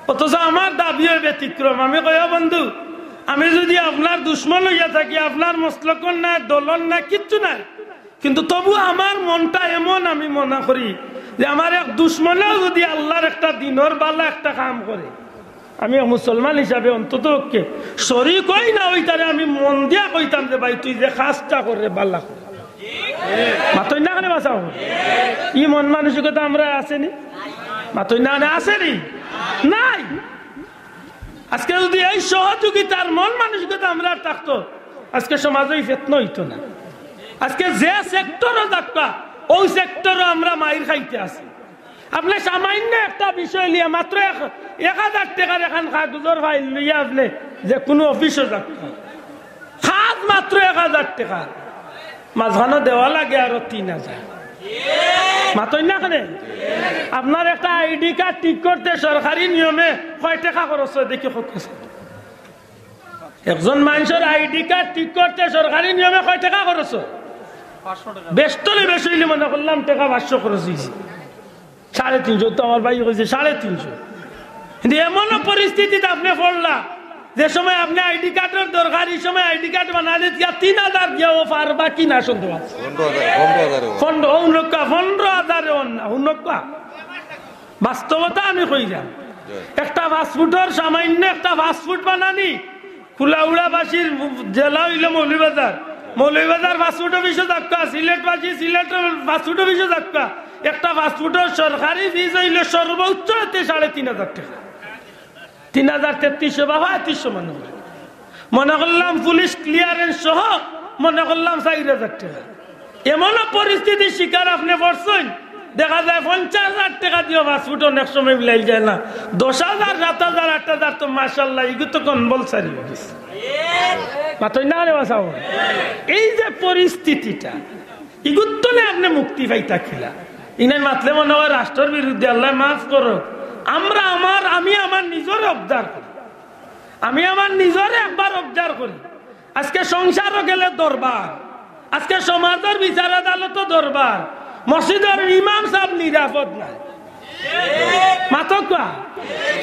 অথচ আমার দাবিও ব্যতিক্রম। আমি কই, "ও বন্ধু, আমি যুদি আপনার দুশমন অইয়া থাকি, আপনার মসলকর না, দলর না, কিচ্ছু নাই, কিন্তু তবু আমার মনটা এমন, আমি মনে করি যে আমার এক দুশমনেও যুদি আল্লাহর একটা দিনর বালা একটা কাম করে, আমি এক মুসলমান হিসাবে অন্তত পক্ষে শরিক অই না অই তারে আমি মন দিয়া কইতাম যে, 'ভাই, তুই যে কাজটা কররে বালা কর।'" মাতইন না কেনে বাছা? ই মন মানসিকতা আমরার আছেনি? মাতইন না কেনে, আছেনি? নাই। আজকে যুদি এই সহযোগিতার মন মানসিকতা আমরার থাকতো, আজকে সমাজে এই ফিতনা অইতো না। আজকে যে সেক্টরো যাউক্কা, অউ সেক্টরো আমরা মাইর খাইতে আছি। আপনে সামান্য একটা বিষয় লইয়া মাত্র এক, এক হাজার টেকার একখান কাগজর ফাইল লইয়া আপনে যে কুনু অফিসো যাউক্কা, কাজ মাত্র এক হাজার টেকা, মাঝখানো দেওয়া লাগে আরো তিন হাজার। মাতইন না কেনে? আপনার একটা আইডি কার্ড ঠিক করতে সরকারি নিয়মে কয় টেকা খরচ অয় দেখি কউক্কা? একজন মানষর আইডি কার্ড ঠিক করতে সরকারি নিয়মে কয় টেকা খরচ অয়? বেশ তো নি, বেশ অইলে মনে করলাম টেকা পাঁচশো খরচ অইছে। সাড়ে তিনশো তো আমার ভাই কইছে, সাড়ে তিনশো। কিন্তু এমনও পরিস্থিতিত আপনে পড়লা, যে সময় আপনে আইডি কার্ডর দরকার, ই সময় আইডি কার্ড বানাইলে গিয়া তিন হাজার দিয়াও পারবা কি না সন্দেহ আছে। পনেরো হাজার, পনেরো হাজার। পনেরো, ও হুনউক্কা, পনেরো হাজারে অর না, হুনউক্কা। বাস্তবতা আমি কইরাম। একটা পাসপোর্টর সামান্য একটা পাসপোর্ট বানানি, কুলাউড়াবাসীর জেলা অইলো মৌলভীবাজার, মৌলভীবাজার পাসপোর্ট অফিসো যাউক্কা, সিলেটবাসী সিলেটর পাসপোর্ট অফিসো যাউক্কা, একটা পাসপোর্টর সরকারি ফিজ অইলো সর্বোচ্চ অইতে সাড়ে তিন হাজার টেকা, তিন হাজার তেত্রিশশো বা পঁয়ত্রিশশো মনে অয়। মনে করলাম পুলিশ ক্লিয়ারেন্স সহ মনে করলাম চাইর হাজার টেকা। এমনও পরিস্থিতির শিকার আপনে পড়ছইন, দেখা যায় পঞ্চাশ হাজার টেকা দিয়াও পাসপোর্ট অনেক সময় মিলাইল যায় না। দশ হাজার, সাত হাজার, আট হাজার তো মাশাআল্লাহ, ইগু তো কম্বল সারি অইগেছে। মাতইন না রে বাছাও। এই যে পরিস্থিতিটা, ইগুর তনে আপনে মুক্তি পাইতা কিলা? ইনাই মাতলে মনে অয় রাষ্ট্রর বিরুদ্ধে, আল্লায় মাফ করউক। আমরা আমার, আমি আমার নিজরে অবজার্ভ করি, আমি আমার নিজরে একবার অবজার্ভ করি। আজকে সংসারো গেলে দরবার, আজকে সমাজর বিচার আদালতো দরবার, মসজিদর ইমাম সাব নিরাপদ নায়। মাতউক্কা,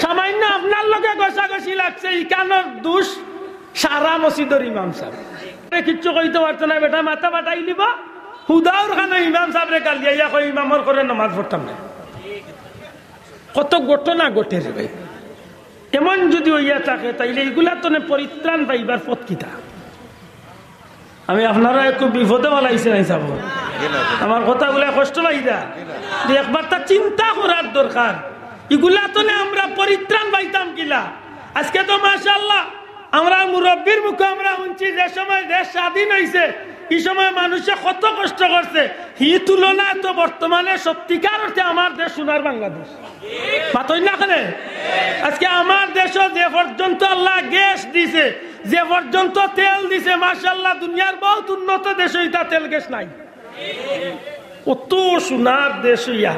সামান্য আপনার লগে ঘষাঘষি লাগছে, ইখানর দুষ সারা মসজিদর ইমাম সাব। কিচ্ছু কইতে পারতো না, বেটা মাথা ফাটাইলিবো। হুদাউর খানো ইমাম সাবরে গালিয়াইয়া কয়, "ইমামর ঘরো নমাজ পড়তাম না।" কত ঘটনা ঘটে রে ভাই। এমন যুদি অইয়া থাকে, তাইলে ইগুলা তনে পরিত্রাণ পাইবার পথ কিতা? আমি আপনারারে খুব বিপদো ফালাইছি নায় সাব? আমার কথাগুলা কষ্ট পাইরা? যে একবার তা চিন্তা করার দরকার। ইগুলা তনে আমরা পরিত্রাণ পাইতাম কিলা? আজকে তো মাশাআল্লাহ আমরা মুরব্বীর মুখে আমরা হুনছি যে সময় দেশ স্বাধীন অইছে, ই সময় মানুষে কত কষ্ট করছে, হি তুলনায় তো বর্তমানে সত্যিকার অর্থে আমার দেশ সোনার বাংলাদেশ। মাতইন না কেনে? আজকে আমার দেশো যে পর্যন্ত আল্লায় গ্যাস দিছে, যে পর্যন্ত তেল দিছে, মাশাআল্লাহ দুনিয়ার বহুত উন্নত দেশো ইতা তেল গ্যাস নাই। অত সোনার দেশ অইয়া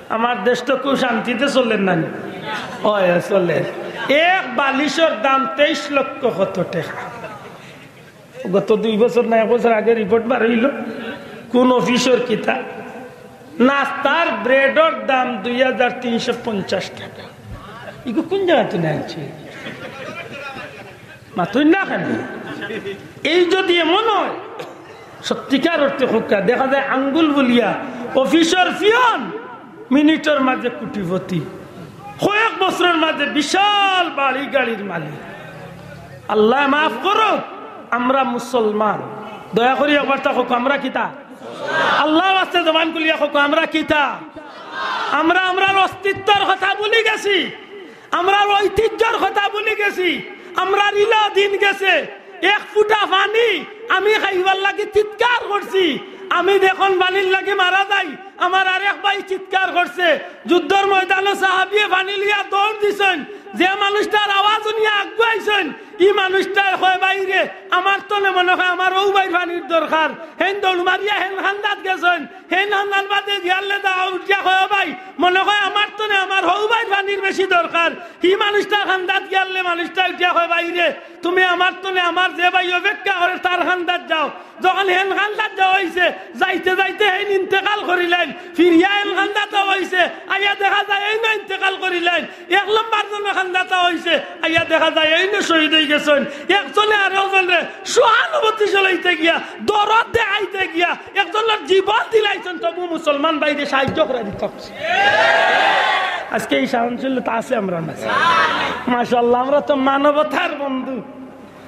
আমার দেশ তো খুব শান্তিতে চলের না নি? অয়, চলের। এক বালিশর দাম তেইশ লক্ষ কত টেকা। গত দুই বছর না এক বছর আগে রিপোর্ট বার অইলো, কোন অফিসর কিতা, নাস্তার ব্রেডর দাম দুই হাজার তিনশো পঞ্চাশ টেকা। ইগু কোন জাগা তনে আনছে? মাতইন না কেনে? এই যদি এমন অয়, সত্যিকার অর্থে কউক্কা, দেখা যায় আঙ্গুল বুলিয়া অফিসর পিয়ন মিনিটর মাঝে কোটিপতি, কয়েক বছরর মাঝে বিশাল বাড়ি গাড়ির মালিক। আল্লায় মাফ করউক, আমরা মুসলমান। দয়া করি একবার তা কউক্কা, আমরা কিতা? আল্লার ওয়াস্তে জবান খুলিয়া কউক্কা, আমরা কিতা? আমরা আমরার অস্তিত্বর কথা ভুলি গেছি, আমরার ঐতিহ্যর কথা ভুলি গেছি, আমরার ইলা দিন গেছে। এক ফুটা পানি আমি খাইবার লাগি চিৎকার করছি। আমি যখন পানির লাগি মারা যাই, আমার আরেক ভাই চিৎকার করছে। যুদ্ধর ময়দানো সাহাবিয়ে পানি লইয়া দৌড় দিছইন, যে মানুষটার আওয়াজ হুনিয়া আগুয়াইছইন, ই মানুষটায় কয়, "ভাইরে, আমার তনে মনে কয় আমার অউ ভাইর পানির দরকার।" হেইন দৌড় মারিয়া হেইন কান্দাত গেছইন, হেইন কান্দার বাদে জিয়ারলে দা উঠিয়া কয়, "ভাই, মনে কয় আমার তনে আমার অউ ভাইর পানির বেশি দরকার।" হি মানুষটার কান্দাত গিয়ারলে মানুষটায় উঠিয়া কয়, "ভাইরে, তুমি আমার তনে আমার যে ভাই অপেক্ষা করের তার কান্দাত যাও।" যখন হেইন কান্দাত যাওয়া অইছে, যাইতে যাইতে হেইন ইন্তেকাল করিলাইন, ফিরিয়া হেইন কান্দাত আওয়া অইছে, আইয়া দেখা যায় এইনও ইন্তেকাল করিলাইন। এক নম্বর জনর কান্দাত আওয়া অইছে, আইয়া দেখা যায় এইনও শহীদ অইগেছইন। একজনে আরকজনরে সহানুভূতি চলাইতে গিয়া, দরদ দেখাইতে গিয়া, একজনর জীবন দিলাইছইন, তবু মুসলমান ভাইরে সাহায্য করা দিতা। আজকে ই সহনশীলতা আছে আমরার মাঝে? মাশাআল্লাহ, আমরা তো মানবতার বন্ধু।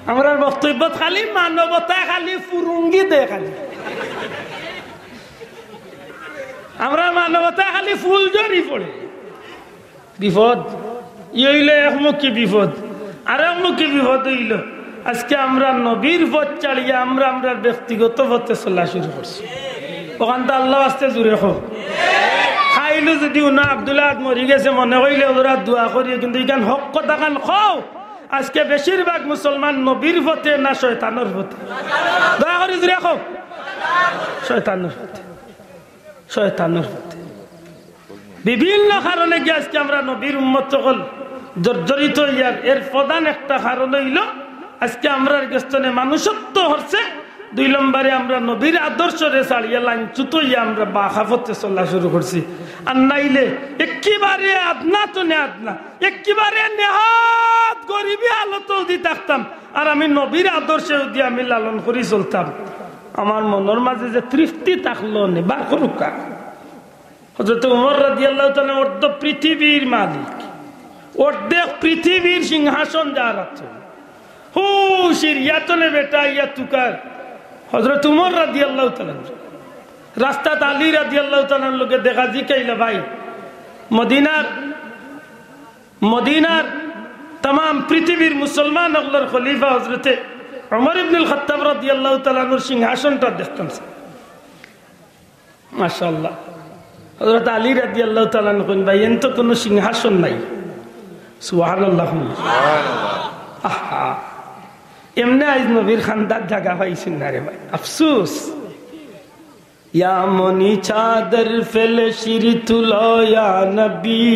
আমরার বক্তব্যত খালি মানবতায় খালি ফুরুঙ্গি দেয় খালি। আমরার মানবতায় খালি ফুলঝরি পড়ে। বিপদ, ই অইলো একমুখী বিপদ। আরেকমুখী বিপদ অইলো, আজকে আমরা নবীর পথ ছাড়িয়া আমরা আমরার ব্যক্তিগত পথে চলা শুরু করছি। অখানতা আল্লার ওয়াস্তে জুরে কও। কাইলউ যুদি হুনো আব্দুল আহাদ মরি গেছে মনে কইলে ওরা দোয়া করিও, কিন্তু ইখান হক কথাখান কও। আজকে বেশিরভাগ মুসলমান নবীর পথে না শয়তানর পথে? দয়া করি জুরে কও। শয়তানর পথে। শয়তানর পথে। বিভিন্ন কারণে গিয়া আজকে আমরা নবীর উম্মত অকল জর্জরিত অইয়ার। এর প্রধান একটা কারণ অইলো আজকে আমরার গেছ তনে মানুষত্ব হরছে। দুই নম্বরে আমরা নবীর আদর্শরে ছাড়িয়া লাইনচ্যুত অইয়া আমরা বাঁকা পথে চলা শুরু করছি। আর নাইলে একেবারে আদনা তনে আদনা, একেবারে নেহাত গরিবি হালতো যুদি থাকতাম, আর আমি নবীর আদর্শে যুদি আমি লালন করি চলতাম, আমার মনর মাঝে যে তৃপ্তি থাকলো নে, বার করুক্কা। হযরত উমর রাদিয়াল্লাহু তাআলা অর্ধ পৃথিবীর মালিক, অর্ধেক পৃথিবীর সিংহাসন যার আতো। হু সিরিয়া তনে বেটা ইয়া তুকার। হযরত উমর রাদিয়াল্লাহু তাআলা রাস্তাত আলী রাদিয়াল্লাহু তাআলার লগে দেখা, জিকাইলা, "ভাই, মদিনার, মদিনার তামাম পৃথিবীর মুসলমান অকলর খলিফা হযরতে উমর ইবনুল খাত্তাব রাদিয়াল্লাহু তাআলা আনহুর সিংহাসনটা দেখতাম।" মাশাআল্লাহ। হযরত আলী রাদিয়াল্লাহু তাআলা আনহু কইন, "ভাই, এন তো কুনু সিংহাসন নাই।" সুবহানাল্লাহ। আহা, এমনে আইজ নবীর কান্দাত জাগা পাইছইন না রে ভাই, আফসোস। ইয়া মনি চাদর ফেলে শির তুলো ইয়া নবী,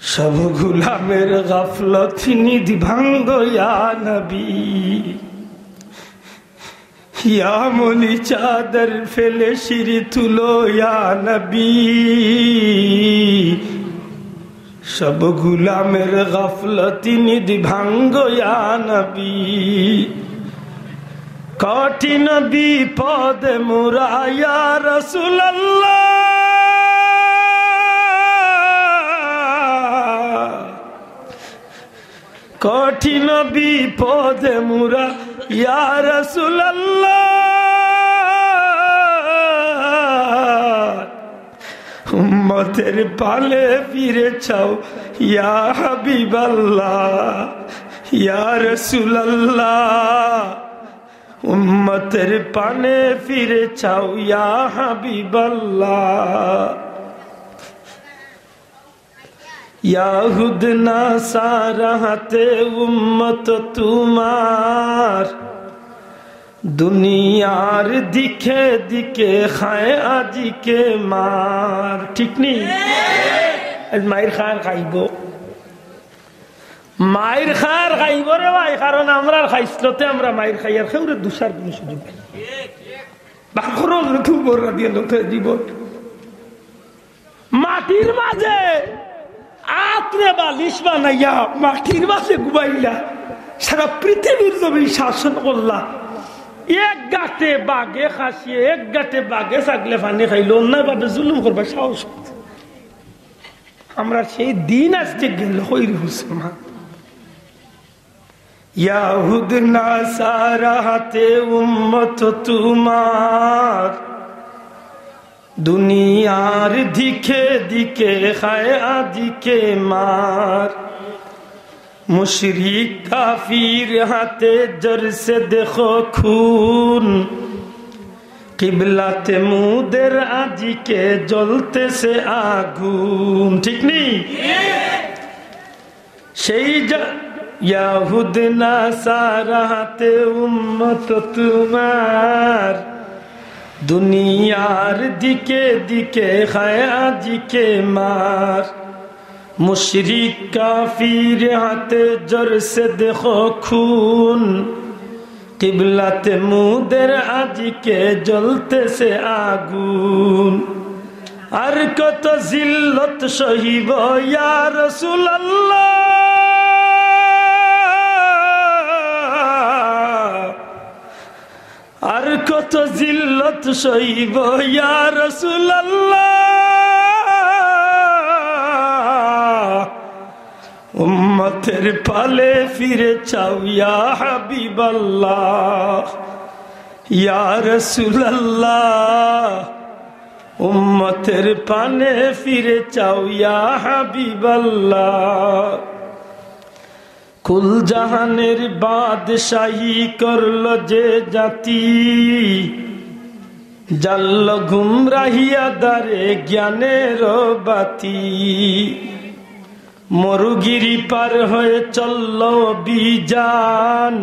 সব গোলামের গাফলত নিদ ভাঙ্গো ইয়া নবী। ইয়া মনি চাদর ফেলে শির তুলো ইয়া নবী, সব গোলামের গাফলত নিদ ভাঙ্গো ইয়া নবী। কঠিন বিপদে মোরা ইয়া রাসূলুল্লাহ, কঠিন বিপদে মোরা ইয়া রাসূলুল্লাহ, উম্মতের পানে ফিরে চাও, ইয়া হাবিবাল্লাহ, ইয়া রাসূলুল্লাহ। উম্মতের পানে ফিরে চাও, ইয়া হাবিবাল্লাহ। ইয়াহুদ নাসারা হাতে উম্মত তোমার, দুনিয়ার দিকে দিকে খায় আজিকে মার। ঠিক নি? আইজ মাইর খার খাইবো, মাইর খার খাইবো রে ভাই, কারণ আমরার খাইছলতে আমরা মাইর খাইয়ার কেউরে দুষার কুনু সুযোগ নাই। বাকরও তুবর রাদিয়াল্লাহু তাআলা জীবন মাটির মাঝে আতরে বালিশ বানাইয়া মাটির মাঝে ঘুমাইলা, সারা পৃথিবীর জমিন শাসন করলা। এক গাটে বাঘে খাসিয়ে, এক গাটে বাঘে ছাগলে পানি খাইলো, অন্যায়ভাবে জুলুম করবার সাহস করতে। আমরা সেই দিন আজকে গেল, কই রে মুসলমান? ইয়াহুদ নাসারা হাতে উম্মত তোমার, দুনিয়ার দিকে দিকে খায় আজিকে মার। মুশরিক কাফির হাতে ঝরছে দেখো খুন, কিবলাতে মুদের আজিকে জ্বলতেছে আগুন। ঠিক নি? সেই যা-, ইয়াহুদ নাসারা হাতে উম্মত তোমার, দুনিয়ার দিকে দিকে খায় আজিকে মার। মুশরিক কাফির হাতে ঝরছে দেখো খুন, কিবলাতে মুদের আজিকে জ্বলতেছে আগুন। আর কত জিল্লত সহিব ইয়া রাসূলুল্লাহ, আর কত জিল্লত সহিব ইয়া রাসূলুল্লাহ। উম্মতের পালে ফিরে চাও ইয়া হাবিবাল্লাহ, ইয়া রাসূলুল্লাহ। উম্মতের পানে ফিরে চাও ইয়া হাবিবাল্লাহ। কুল জাহানের বাদশাহী করল যে জাতি, জানল গুমরাহিয়া দ্বারে জ্ঞানের বাতি। মরুগিরি পার হয়ে চলল বিজান,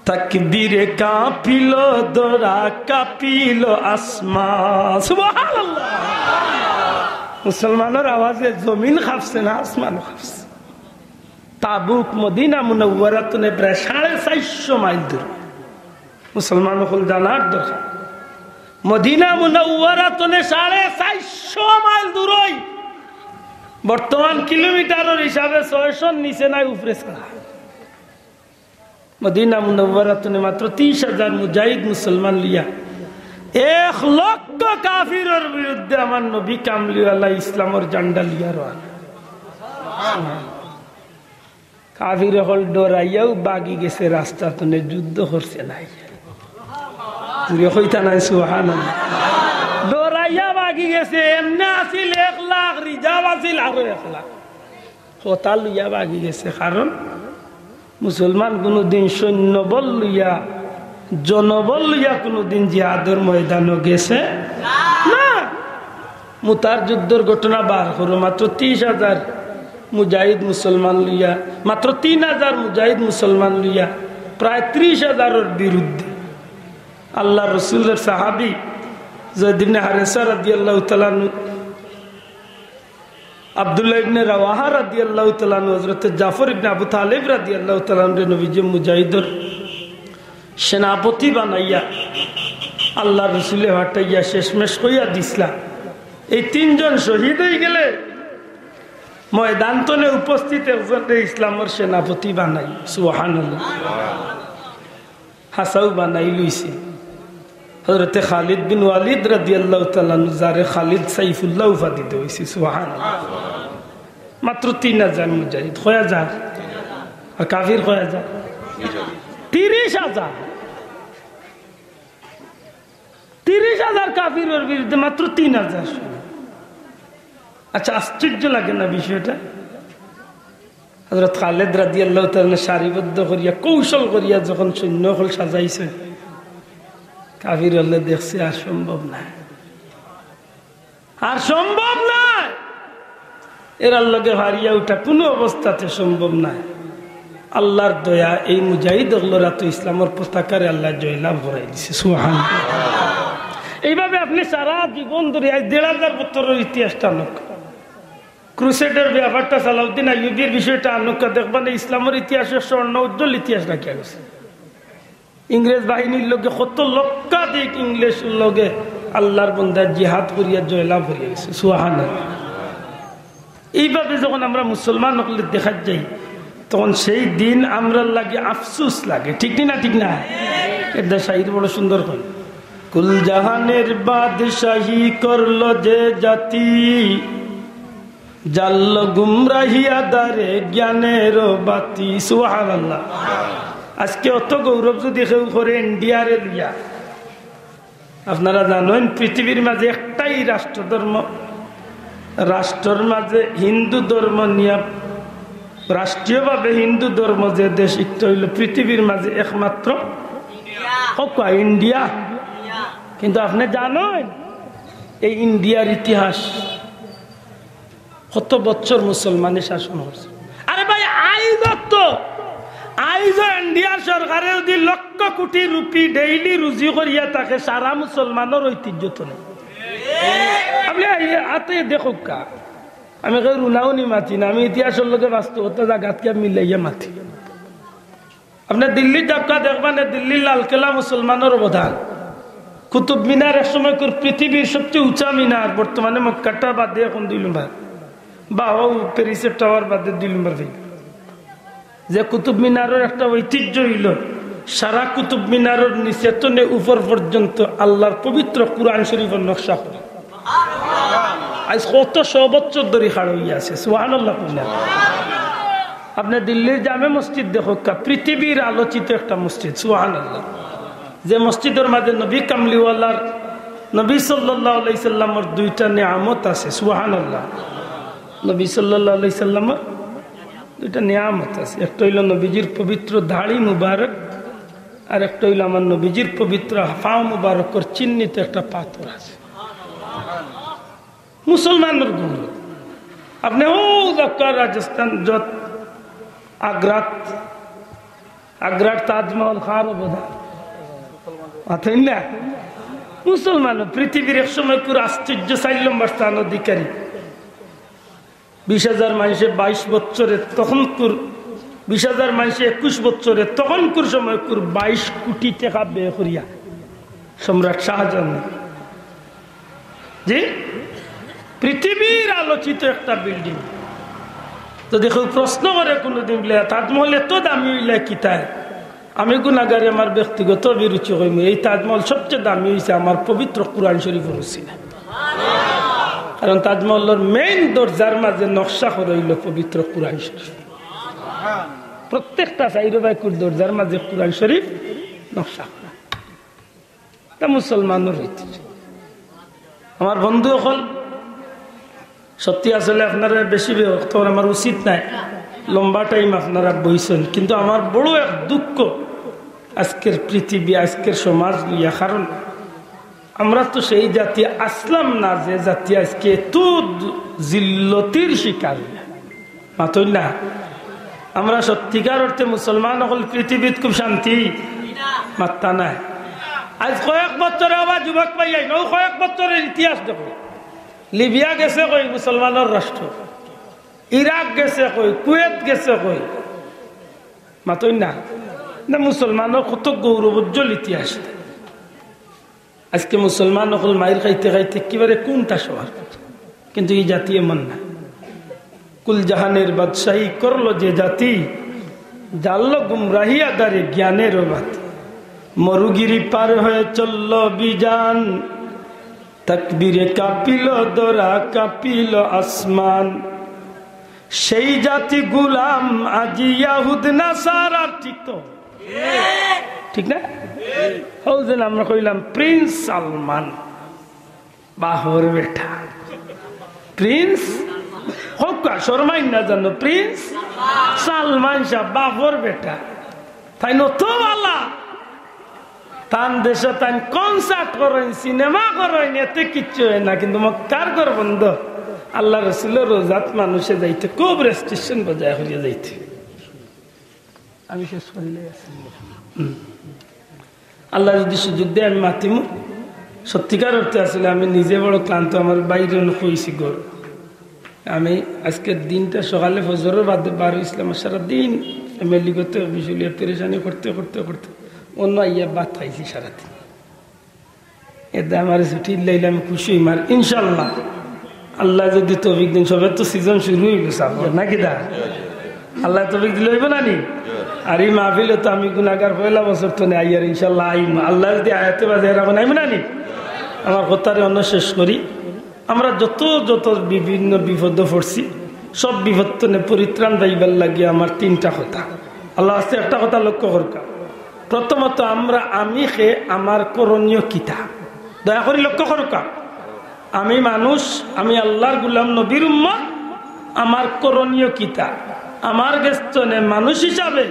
তাকবীরে কাঁপিল ধরা, কাঁপিল আসমান। সুবহানাল্লাহ। মুসলমানর আওয়াজে জমিন কাঁপছে না, আসমানও কাঁপছে। তাবুক মদিনা মুনাওয়ারা তনে প্রায় সাড়ে চারশো মাইল দূর। মুসলমান অকল জানার দরকার, মদিনা মুনাওয়ারা তনে সাড়ে চারশো মাইল দূরই। বর্তমান কিলোমিটারর হিসাবে ছয়শোর নিচে নাই, উপরে ছাড়া। মদিনা মুনাওয়ারা তনে মাত্র তিরিশ হাজার মুজাহিদ মুসলমান লইয়া এক লক্ষ কাফিরর বিরুদ্ধে আমার নবী কামলিওয়ালা ইসলামর ঝান্ডা লইয়া রওয়ানা। কাফির অকল ডরাইয়াউ ভাগি গেছে, রাস্তা তনে যুদ্ধ করছে নাই। জুরে কইতা নাই সুবহানাল্লাহ। ডরাইয়া ভাগি গেছে, এমনে আছিল এক লাখ, রিজার্ভ আছিল আরো এক লাখ। কথা লইয়া ভাগি গেছে, কারণ মুসলমান কুনুদিন সৈন্যবল লইয়া, জনবল লইয়া কুনুদিন জিহাদর ময়দানো গেছে না। মুতার যুদ্ধর ঘটনা বার করো, মাত্র তিরিশ হাজার মুজাহিদ মুসলমান লইয়া, মাত্র তিন হাজার মুজাহিদ মুসলমান লইয়া প্রায় তিরিশ হাজারর বিরুদ্ধে আল্লাহর রসুলের সাহাবী জয়দ ইবনে হারেসা রাদিয়াল্লাহু তাআলা আনহু, আব্দুল্লাহ ইবনে রাওয়াহা রাদিয়াল্লাহু তাআলা আনহু, হযরতে জাফর ইবনে আবু তালিব রাদিয়াল্লাহু তাআলা আনহুরে নবীজি মুজাহিদর সেনাপতি বানাইয়া আল্লাহর রসুলে পাঠাইয়া শেষমেশ কইয়া দিছলা। এই তিনজন শহীদ অইগেলে ময়দান তনে উপস্থিত একজনরে ইসলামর সেনাপতি বানাই। সুবহানাল্লাহ। হাছাউ বানাই লইছে হযরতে খালিদ বিন ওয়ালিদ রাদিয়াল্লাহু তাআলা আনহু, যারে খালিদ সাইফুল্লাহ উপাধি দেওয়া অইছে। সুবহানাল্লাহ। মাত্র তিন হাজার মুজাহিদ, কয় হাজার? আর কাফির কয় হাজার? তিরিশ হাজার। তিরিশ হাজার কাফিরর বিরুদ্ধে মাত্র তিন হাজার। আচ্ছা, আশ্চর্য লাগে না বিষয়টা? হযরত খালেদ রাদিয়াল্লাহু তাআলা আনহু সারিবদ্ধ করিয়া, কৌশল করিয়া যখন সৈন্য অকল সাজাইছে, কাফির অকলে দেখছে আর সম্ভব নায়, আর সম্ভব নায়, এরার লগে হারিয়া উঠা কোনো অবস্থাতে সম্ভব নায়। আল্লাহর দয়া, এই মুজাহিদ অকলর আতো ইসলামর পতাকারে আল্লায় জয়লাভ করাই দিছে। সুবহানাল্লাহ। এইভাবে আপনে সারা জীবন ধরি, আইজ দেড় হাজার বছরর ইতিহাসটা আনউক্কা, ক্রুসেডর ব্যাপারটা, সালাউদ্দিন আইয়ুবীর বিষয়টা আনউক্কা, দেখবা নে ইসলামর ইতিহাসে স্বর্ণ উজ্জ্বল ইতিহাস রাখিয়া গেছে। ইংরেজ বাহিনীর লগে কত লক্ষাধিক ইংরেজর লগে আল্লাহর বন্দা জিহাদ করিয়া জয়লাভ করিয়া গেছে। সুবহানাল্লাহ। এইভাবে যখন আমরা মুসলমান অকলরে দেখাত যাই, তখন সেই দিন আমরার লাগি আফসোস লাগে, ঠিক নি না? ঠিক না? এটা শাইর বড় সুন্দর কইল, "কুল জাহানের বাদশাহী করলো যে জাতি, জ্বাললো গুমরাহি আধারে জ্ঞানের বাতি।" সুবহানাল্লাহ। আজকে অত গৌরব যদি কেউ করে ইন্ডিয়ারে লইয়া, আপনারা জানইন, পৃথিবীর মাঝে একটাই রাষ্ট্রধর্ম, রাষ্ট্রর মাঝে হিন্দু ধর্ম নিয়া, রাষ্ট্রীয়ভাবে হিন্দু ধর্ম যে দেশ, একটা অইলো পৃথিবীর মাঝে একমাত্র, কউক্কা, ইন্ডিয়া। কিন্তু আপনে জানইন এই ইন্ডিয়ার ইতিহাস? কত বছর মুসলমানে শাসন করছে। আরে ভাই, আইজ তো, আইজ ইন্ডিয়ার সরকারে যদি লক্ষ কোটি রুপি ডেইলি রুজি করিয়া থাকে, সারা মুসলমানর ঐতিহ্য তো নাই। আপনে আইয়া আতে দেখউক্কা, আমি কেউর উনাউনি মাতি না, আমি ইতিহাসর লগে বাস্তবতা জাগাত গিয়া মিলাইয়া মাতি। আপনে দিল্লিত যাউক্কা, দেখবা নে দিল্লির লাল কেলা মুসলমানর অবদান। কুতুব মিনার এক সময় কুর পৃথিবীর সবচেয়ে উঁচা মিনার, বর্তমানে মক্কাটা বাদে এখন দুই নম্বর, বা অউ প্যারিসর টাওয়ার বাদে দুই নম্বর। যে কুতুব মিনারর একটা ঐতিহ্য অইলো, সারা কুতুব মিনারর নিচে তনে উপর পর্যন্ত আল্লাহর পবিত্র কুরআন শরীফর নকশা করা। আইজ কত শো বছর ধরি খাড়া অইয়া আছে, সুবহানাল্লাহ কইন না? আপনে দিল্লির জামে মসজিদ দেখউক্কা, পৃথিবীর আলোচিত একটা মসজিদ, সুবহানাল্লাহ। যে মসজিদর মাঝে নবী কামলিওয়ালার, নবী সাল্লাল্লাহু আলাইহি সাল্লামর দুইটা নিয়ামত আছে, সুবহানাল্লাহ। নবী সাল্লাল্লাহু আলাইহি সাল্লামর দুইটা নিয়ামত আছে, একটা অইলো নবীজির পবিত্র দাড়ি মুবারক, আর একটা অইলো আমার নবীজির পবিত্র পাও মুবারকর চিহ্নিত একটা পাথর আছে। মুসলমানর গৌরব। আপনে অউ যাউক্কা রাজস্থান, যত আগ্রাত, আগ্রার তাজমহল কার অবদান? মাতইন না? মুসলমান। পৃথিবীর এক সময় কুর আশ্চর্য চাইর নম্বর স্থান অধিকারী। বিশ হাজার মাইনষে বাইশ বছরে তখন কুর, বিশ হাজার মাইনষে একুশ বছরে তখন কুর সময় কুর বাইশ কোটি টেকা ব্যয় করিয়া সম্রাট শাহজাহান। জি, পৃথিবীর আলোচিত একটা বিল্ডিং। যদি কেউ প্রশ্ন করে কোনোদিন বলে, "তাজমহল এত দামি অইলা কিতায়?" আমি গুনাগারে আমার ব্যক্তিগত অভিরুচি কইমু, এই তাজমহল সবচেয়ে দামি অইছে আমার পবিত্র কুরআন শরীফর উসিলায়। কারণ তাজমহলর মেইন দরজার মাঝে নকশা করা অইলো পবিত্র কুরআন শরীফ। প্রত্যেকটা চাইরোবায় কুর দরজার মাঝে কুরআন শরীফ নকশা করা। তা মুসলমানর ঐতিহ্য। আমার বন্ধু অকল, সত্যি আসলে আপনারা বেশি বিরক্ত করা আমার উচিত নায়, লম্বা টাইম আপনারা বইছইন, কিন্তু আমার বড় এক দুঃখ আজকের পৃথিবী, আজকের সমাজ লইয়া। কারণ আমরা তো সেই জাতি আসলাম না যে জাতি আজকে এত জিল্লতির শিকার অইয়া। মাতইন না? আমরা সত্যিকার অর্থে মুসলমান অকল পৃথিবীত খুব শান্তি? মাত্তা নাই। আইজ কয়েক বছরে আবার যুবক পাইয়াই নৌ, কয়েক বছরের ইতিহাস দেখো, লিবিয়া গেছে কই মুসলমানর রাষ্ট্র, ইরাক গেছে কই, কুয়েত গেছে কই, মাতইন না? না, মুসলমানর কত গৌরবোজ্জ্বল ইতিহাস। আজকে মুসলমান অকল মাইর খাইতে খাইতে একেবারে কোনটা শহর, কিন্তু এই জাতি এমন না। কুল জাহানের বাদশাহী করলো যে জাতি, জানলো গুমরাহি আধারে জ্ঞানের বাতি। মরুগিরি পার হয়ে চলল বিজান, তাকবীরে কাঁপিল ধরা, কাঁপিল আসমান। সেই জাতি গুলাম আজি ইয়াহুদ নাসারা, ঠিক তো? ঠিক না? অউ যে আমরা কইলাম প্রিন্স সালমান, বাহর বেটা, প্রিন্স? হক্কা, শরমাইন না জানো, প্রিন্স সালমান শাহ, বাফর বেটা। তাইন অত বালা, তান দেশো তাইন কনসার্ট করইন, সিনেমা করইন, এতে কিচ্ছু অয় না, কিন্তু মক্কার ঘর বন্ধ। আল্লার রসুলর রওজাত মানুষে যাইতে খুব রেস্ট্রিকশন বজায় করিয়া যাইতে। আমি শেষ করিলে আছি। হুম। আল্লায় যুদি সুযোগ দেয় আমি মাতিমু। সত্যিকার অর্থে আসলে আমি নিজে বড় ক্লান্ত, আমার ভাইরে অনো কইছি ঘর। আমি আজকের দিনটা সকালে ফজরর বাদে বার অইছিলাম, সারাদিন এমএলএ করতে, বিশুলিয়া পেরেশানি করতে করতে করতে অনো আইয়া ভাত খাইছি সারাদিন। এতে আমার ছুটি দিলে আমি খুশি অইমু। আর ইনশাআল্লাহ আল্লায় যুদি তৌফিক দেইন, সবে তো সিজন শুরু অইলো, সাফর নাকি দা? আল্লায় তৌফিক দিলে অইবো না নি? আর ই মাহফিলো তো আমি গুনাগার, পয়লা বছর তো নে আইয়ার, ইনশাআল্লাহ আইমু। আল্লায় যুদি আয়াতে বাজে এরকম আইমু না নি? আমার কথারে অনো শেষ করি। আমরা যত যত বিভিন্ন বিপদো পড়ছি, সব বিপদ তনে পরিত্রাণ পাইবার লাগি আমার তিনটা কথা। আল্লার ওয়াস্তে একটা কথা লক্ষ্য করউক্কা। প্রথমত আমরা আমি কে, আমার করণীয় কিতা? দয়া করি লক্ষ্য করউক্কা। আমি মানুষ, আমি আল্লার গুলাম, নবীর উম্মত, আমার করণীয় কিতা? আমার গেছ তনে মানুষ হিসাবে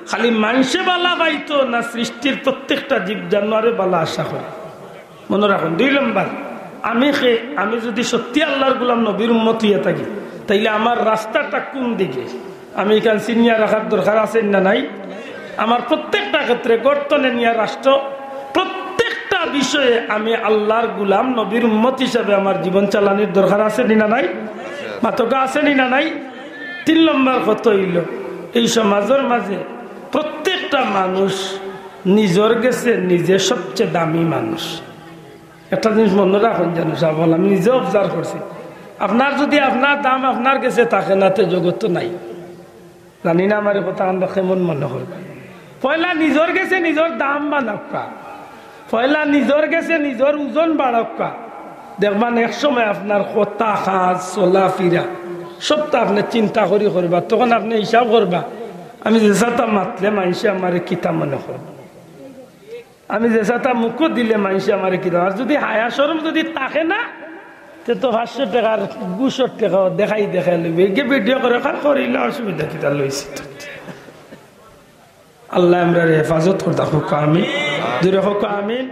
খালি মানষে বালা পাইতো না, সৃষ্টির প্রত্যেকটা জীব জানোয়ারে বালা আশা করে। মনো রাখইন, দুই নম্বর, আমি কে, আমি যুদি সত্যি আল্লার গুলাম, নবীর উম্মত অইয়া থাকি, তাইলে আমার রাস্তাটা কুন দিকে? আমি ইখান চিনিয়া রাখার দরকার আছে না নাই? আমার প্রত্যেকটা ক্ষেত্রে, ঘর তনে নিয়া রাষ্ট্র, প্রত্যেকটা বিষয়ে আমি আল্লার গুলাম, নবীর উম্মত হিসাবে আমার জীবন চালানির দরকার আছে নি না নাই? মাতউক্কা, আছে নি না নাই? তিন নম্বর কথা অইলো, এই সমাজর মাঝে প্রত্যেকটা মানুষ নিজর গেছে নিজে সবচেয়ে দামি মানুষ। একটা জিনিস মনো রাখইন জানো সাবল, আমি নিজে অবজার্ভ করছি, আপনার যুদি আপনার দাম আপনার গেছে থাকে না, তে জগতো নাই। জানি না আমার কথা আমরা কেমন মনে করবা। পয়লা নিজর গেছে নিজর দাম বানাউক্কা, পয়লা নিজর গেছে নিজর ওজন বাড়াউক্কা। দেখবা না, এক সময় আপনার কথা, কাজ, চলাফিরা সবতা আপনে চিন্তা করি করবা, তখন আপনে হিসাব করবা, আমি যেসাতা মাতলে মানষে আমারে কিতা মনে করবা। আমি যেসাতা মুখো দিলে মানষে আমারে কিতা, আর যুদি হায়া শরম যুদি থাকে না, তে তো পাঁচশো টেকার ঘুষর টেকাও দেখাই দেখাই লইবে। এগে ভিডিও করে কার করিলা, অসুবিধা কিতা লইছে? আল্লায় আমরারে হেফাজত করতা, কউক্কা আমিন। জোরে কউক্কা আমিন।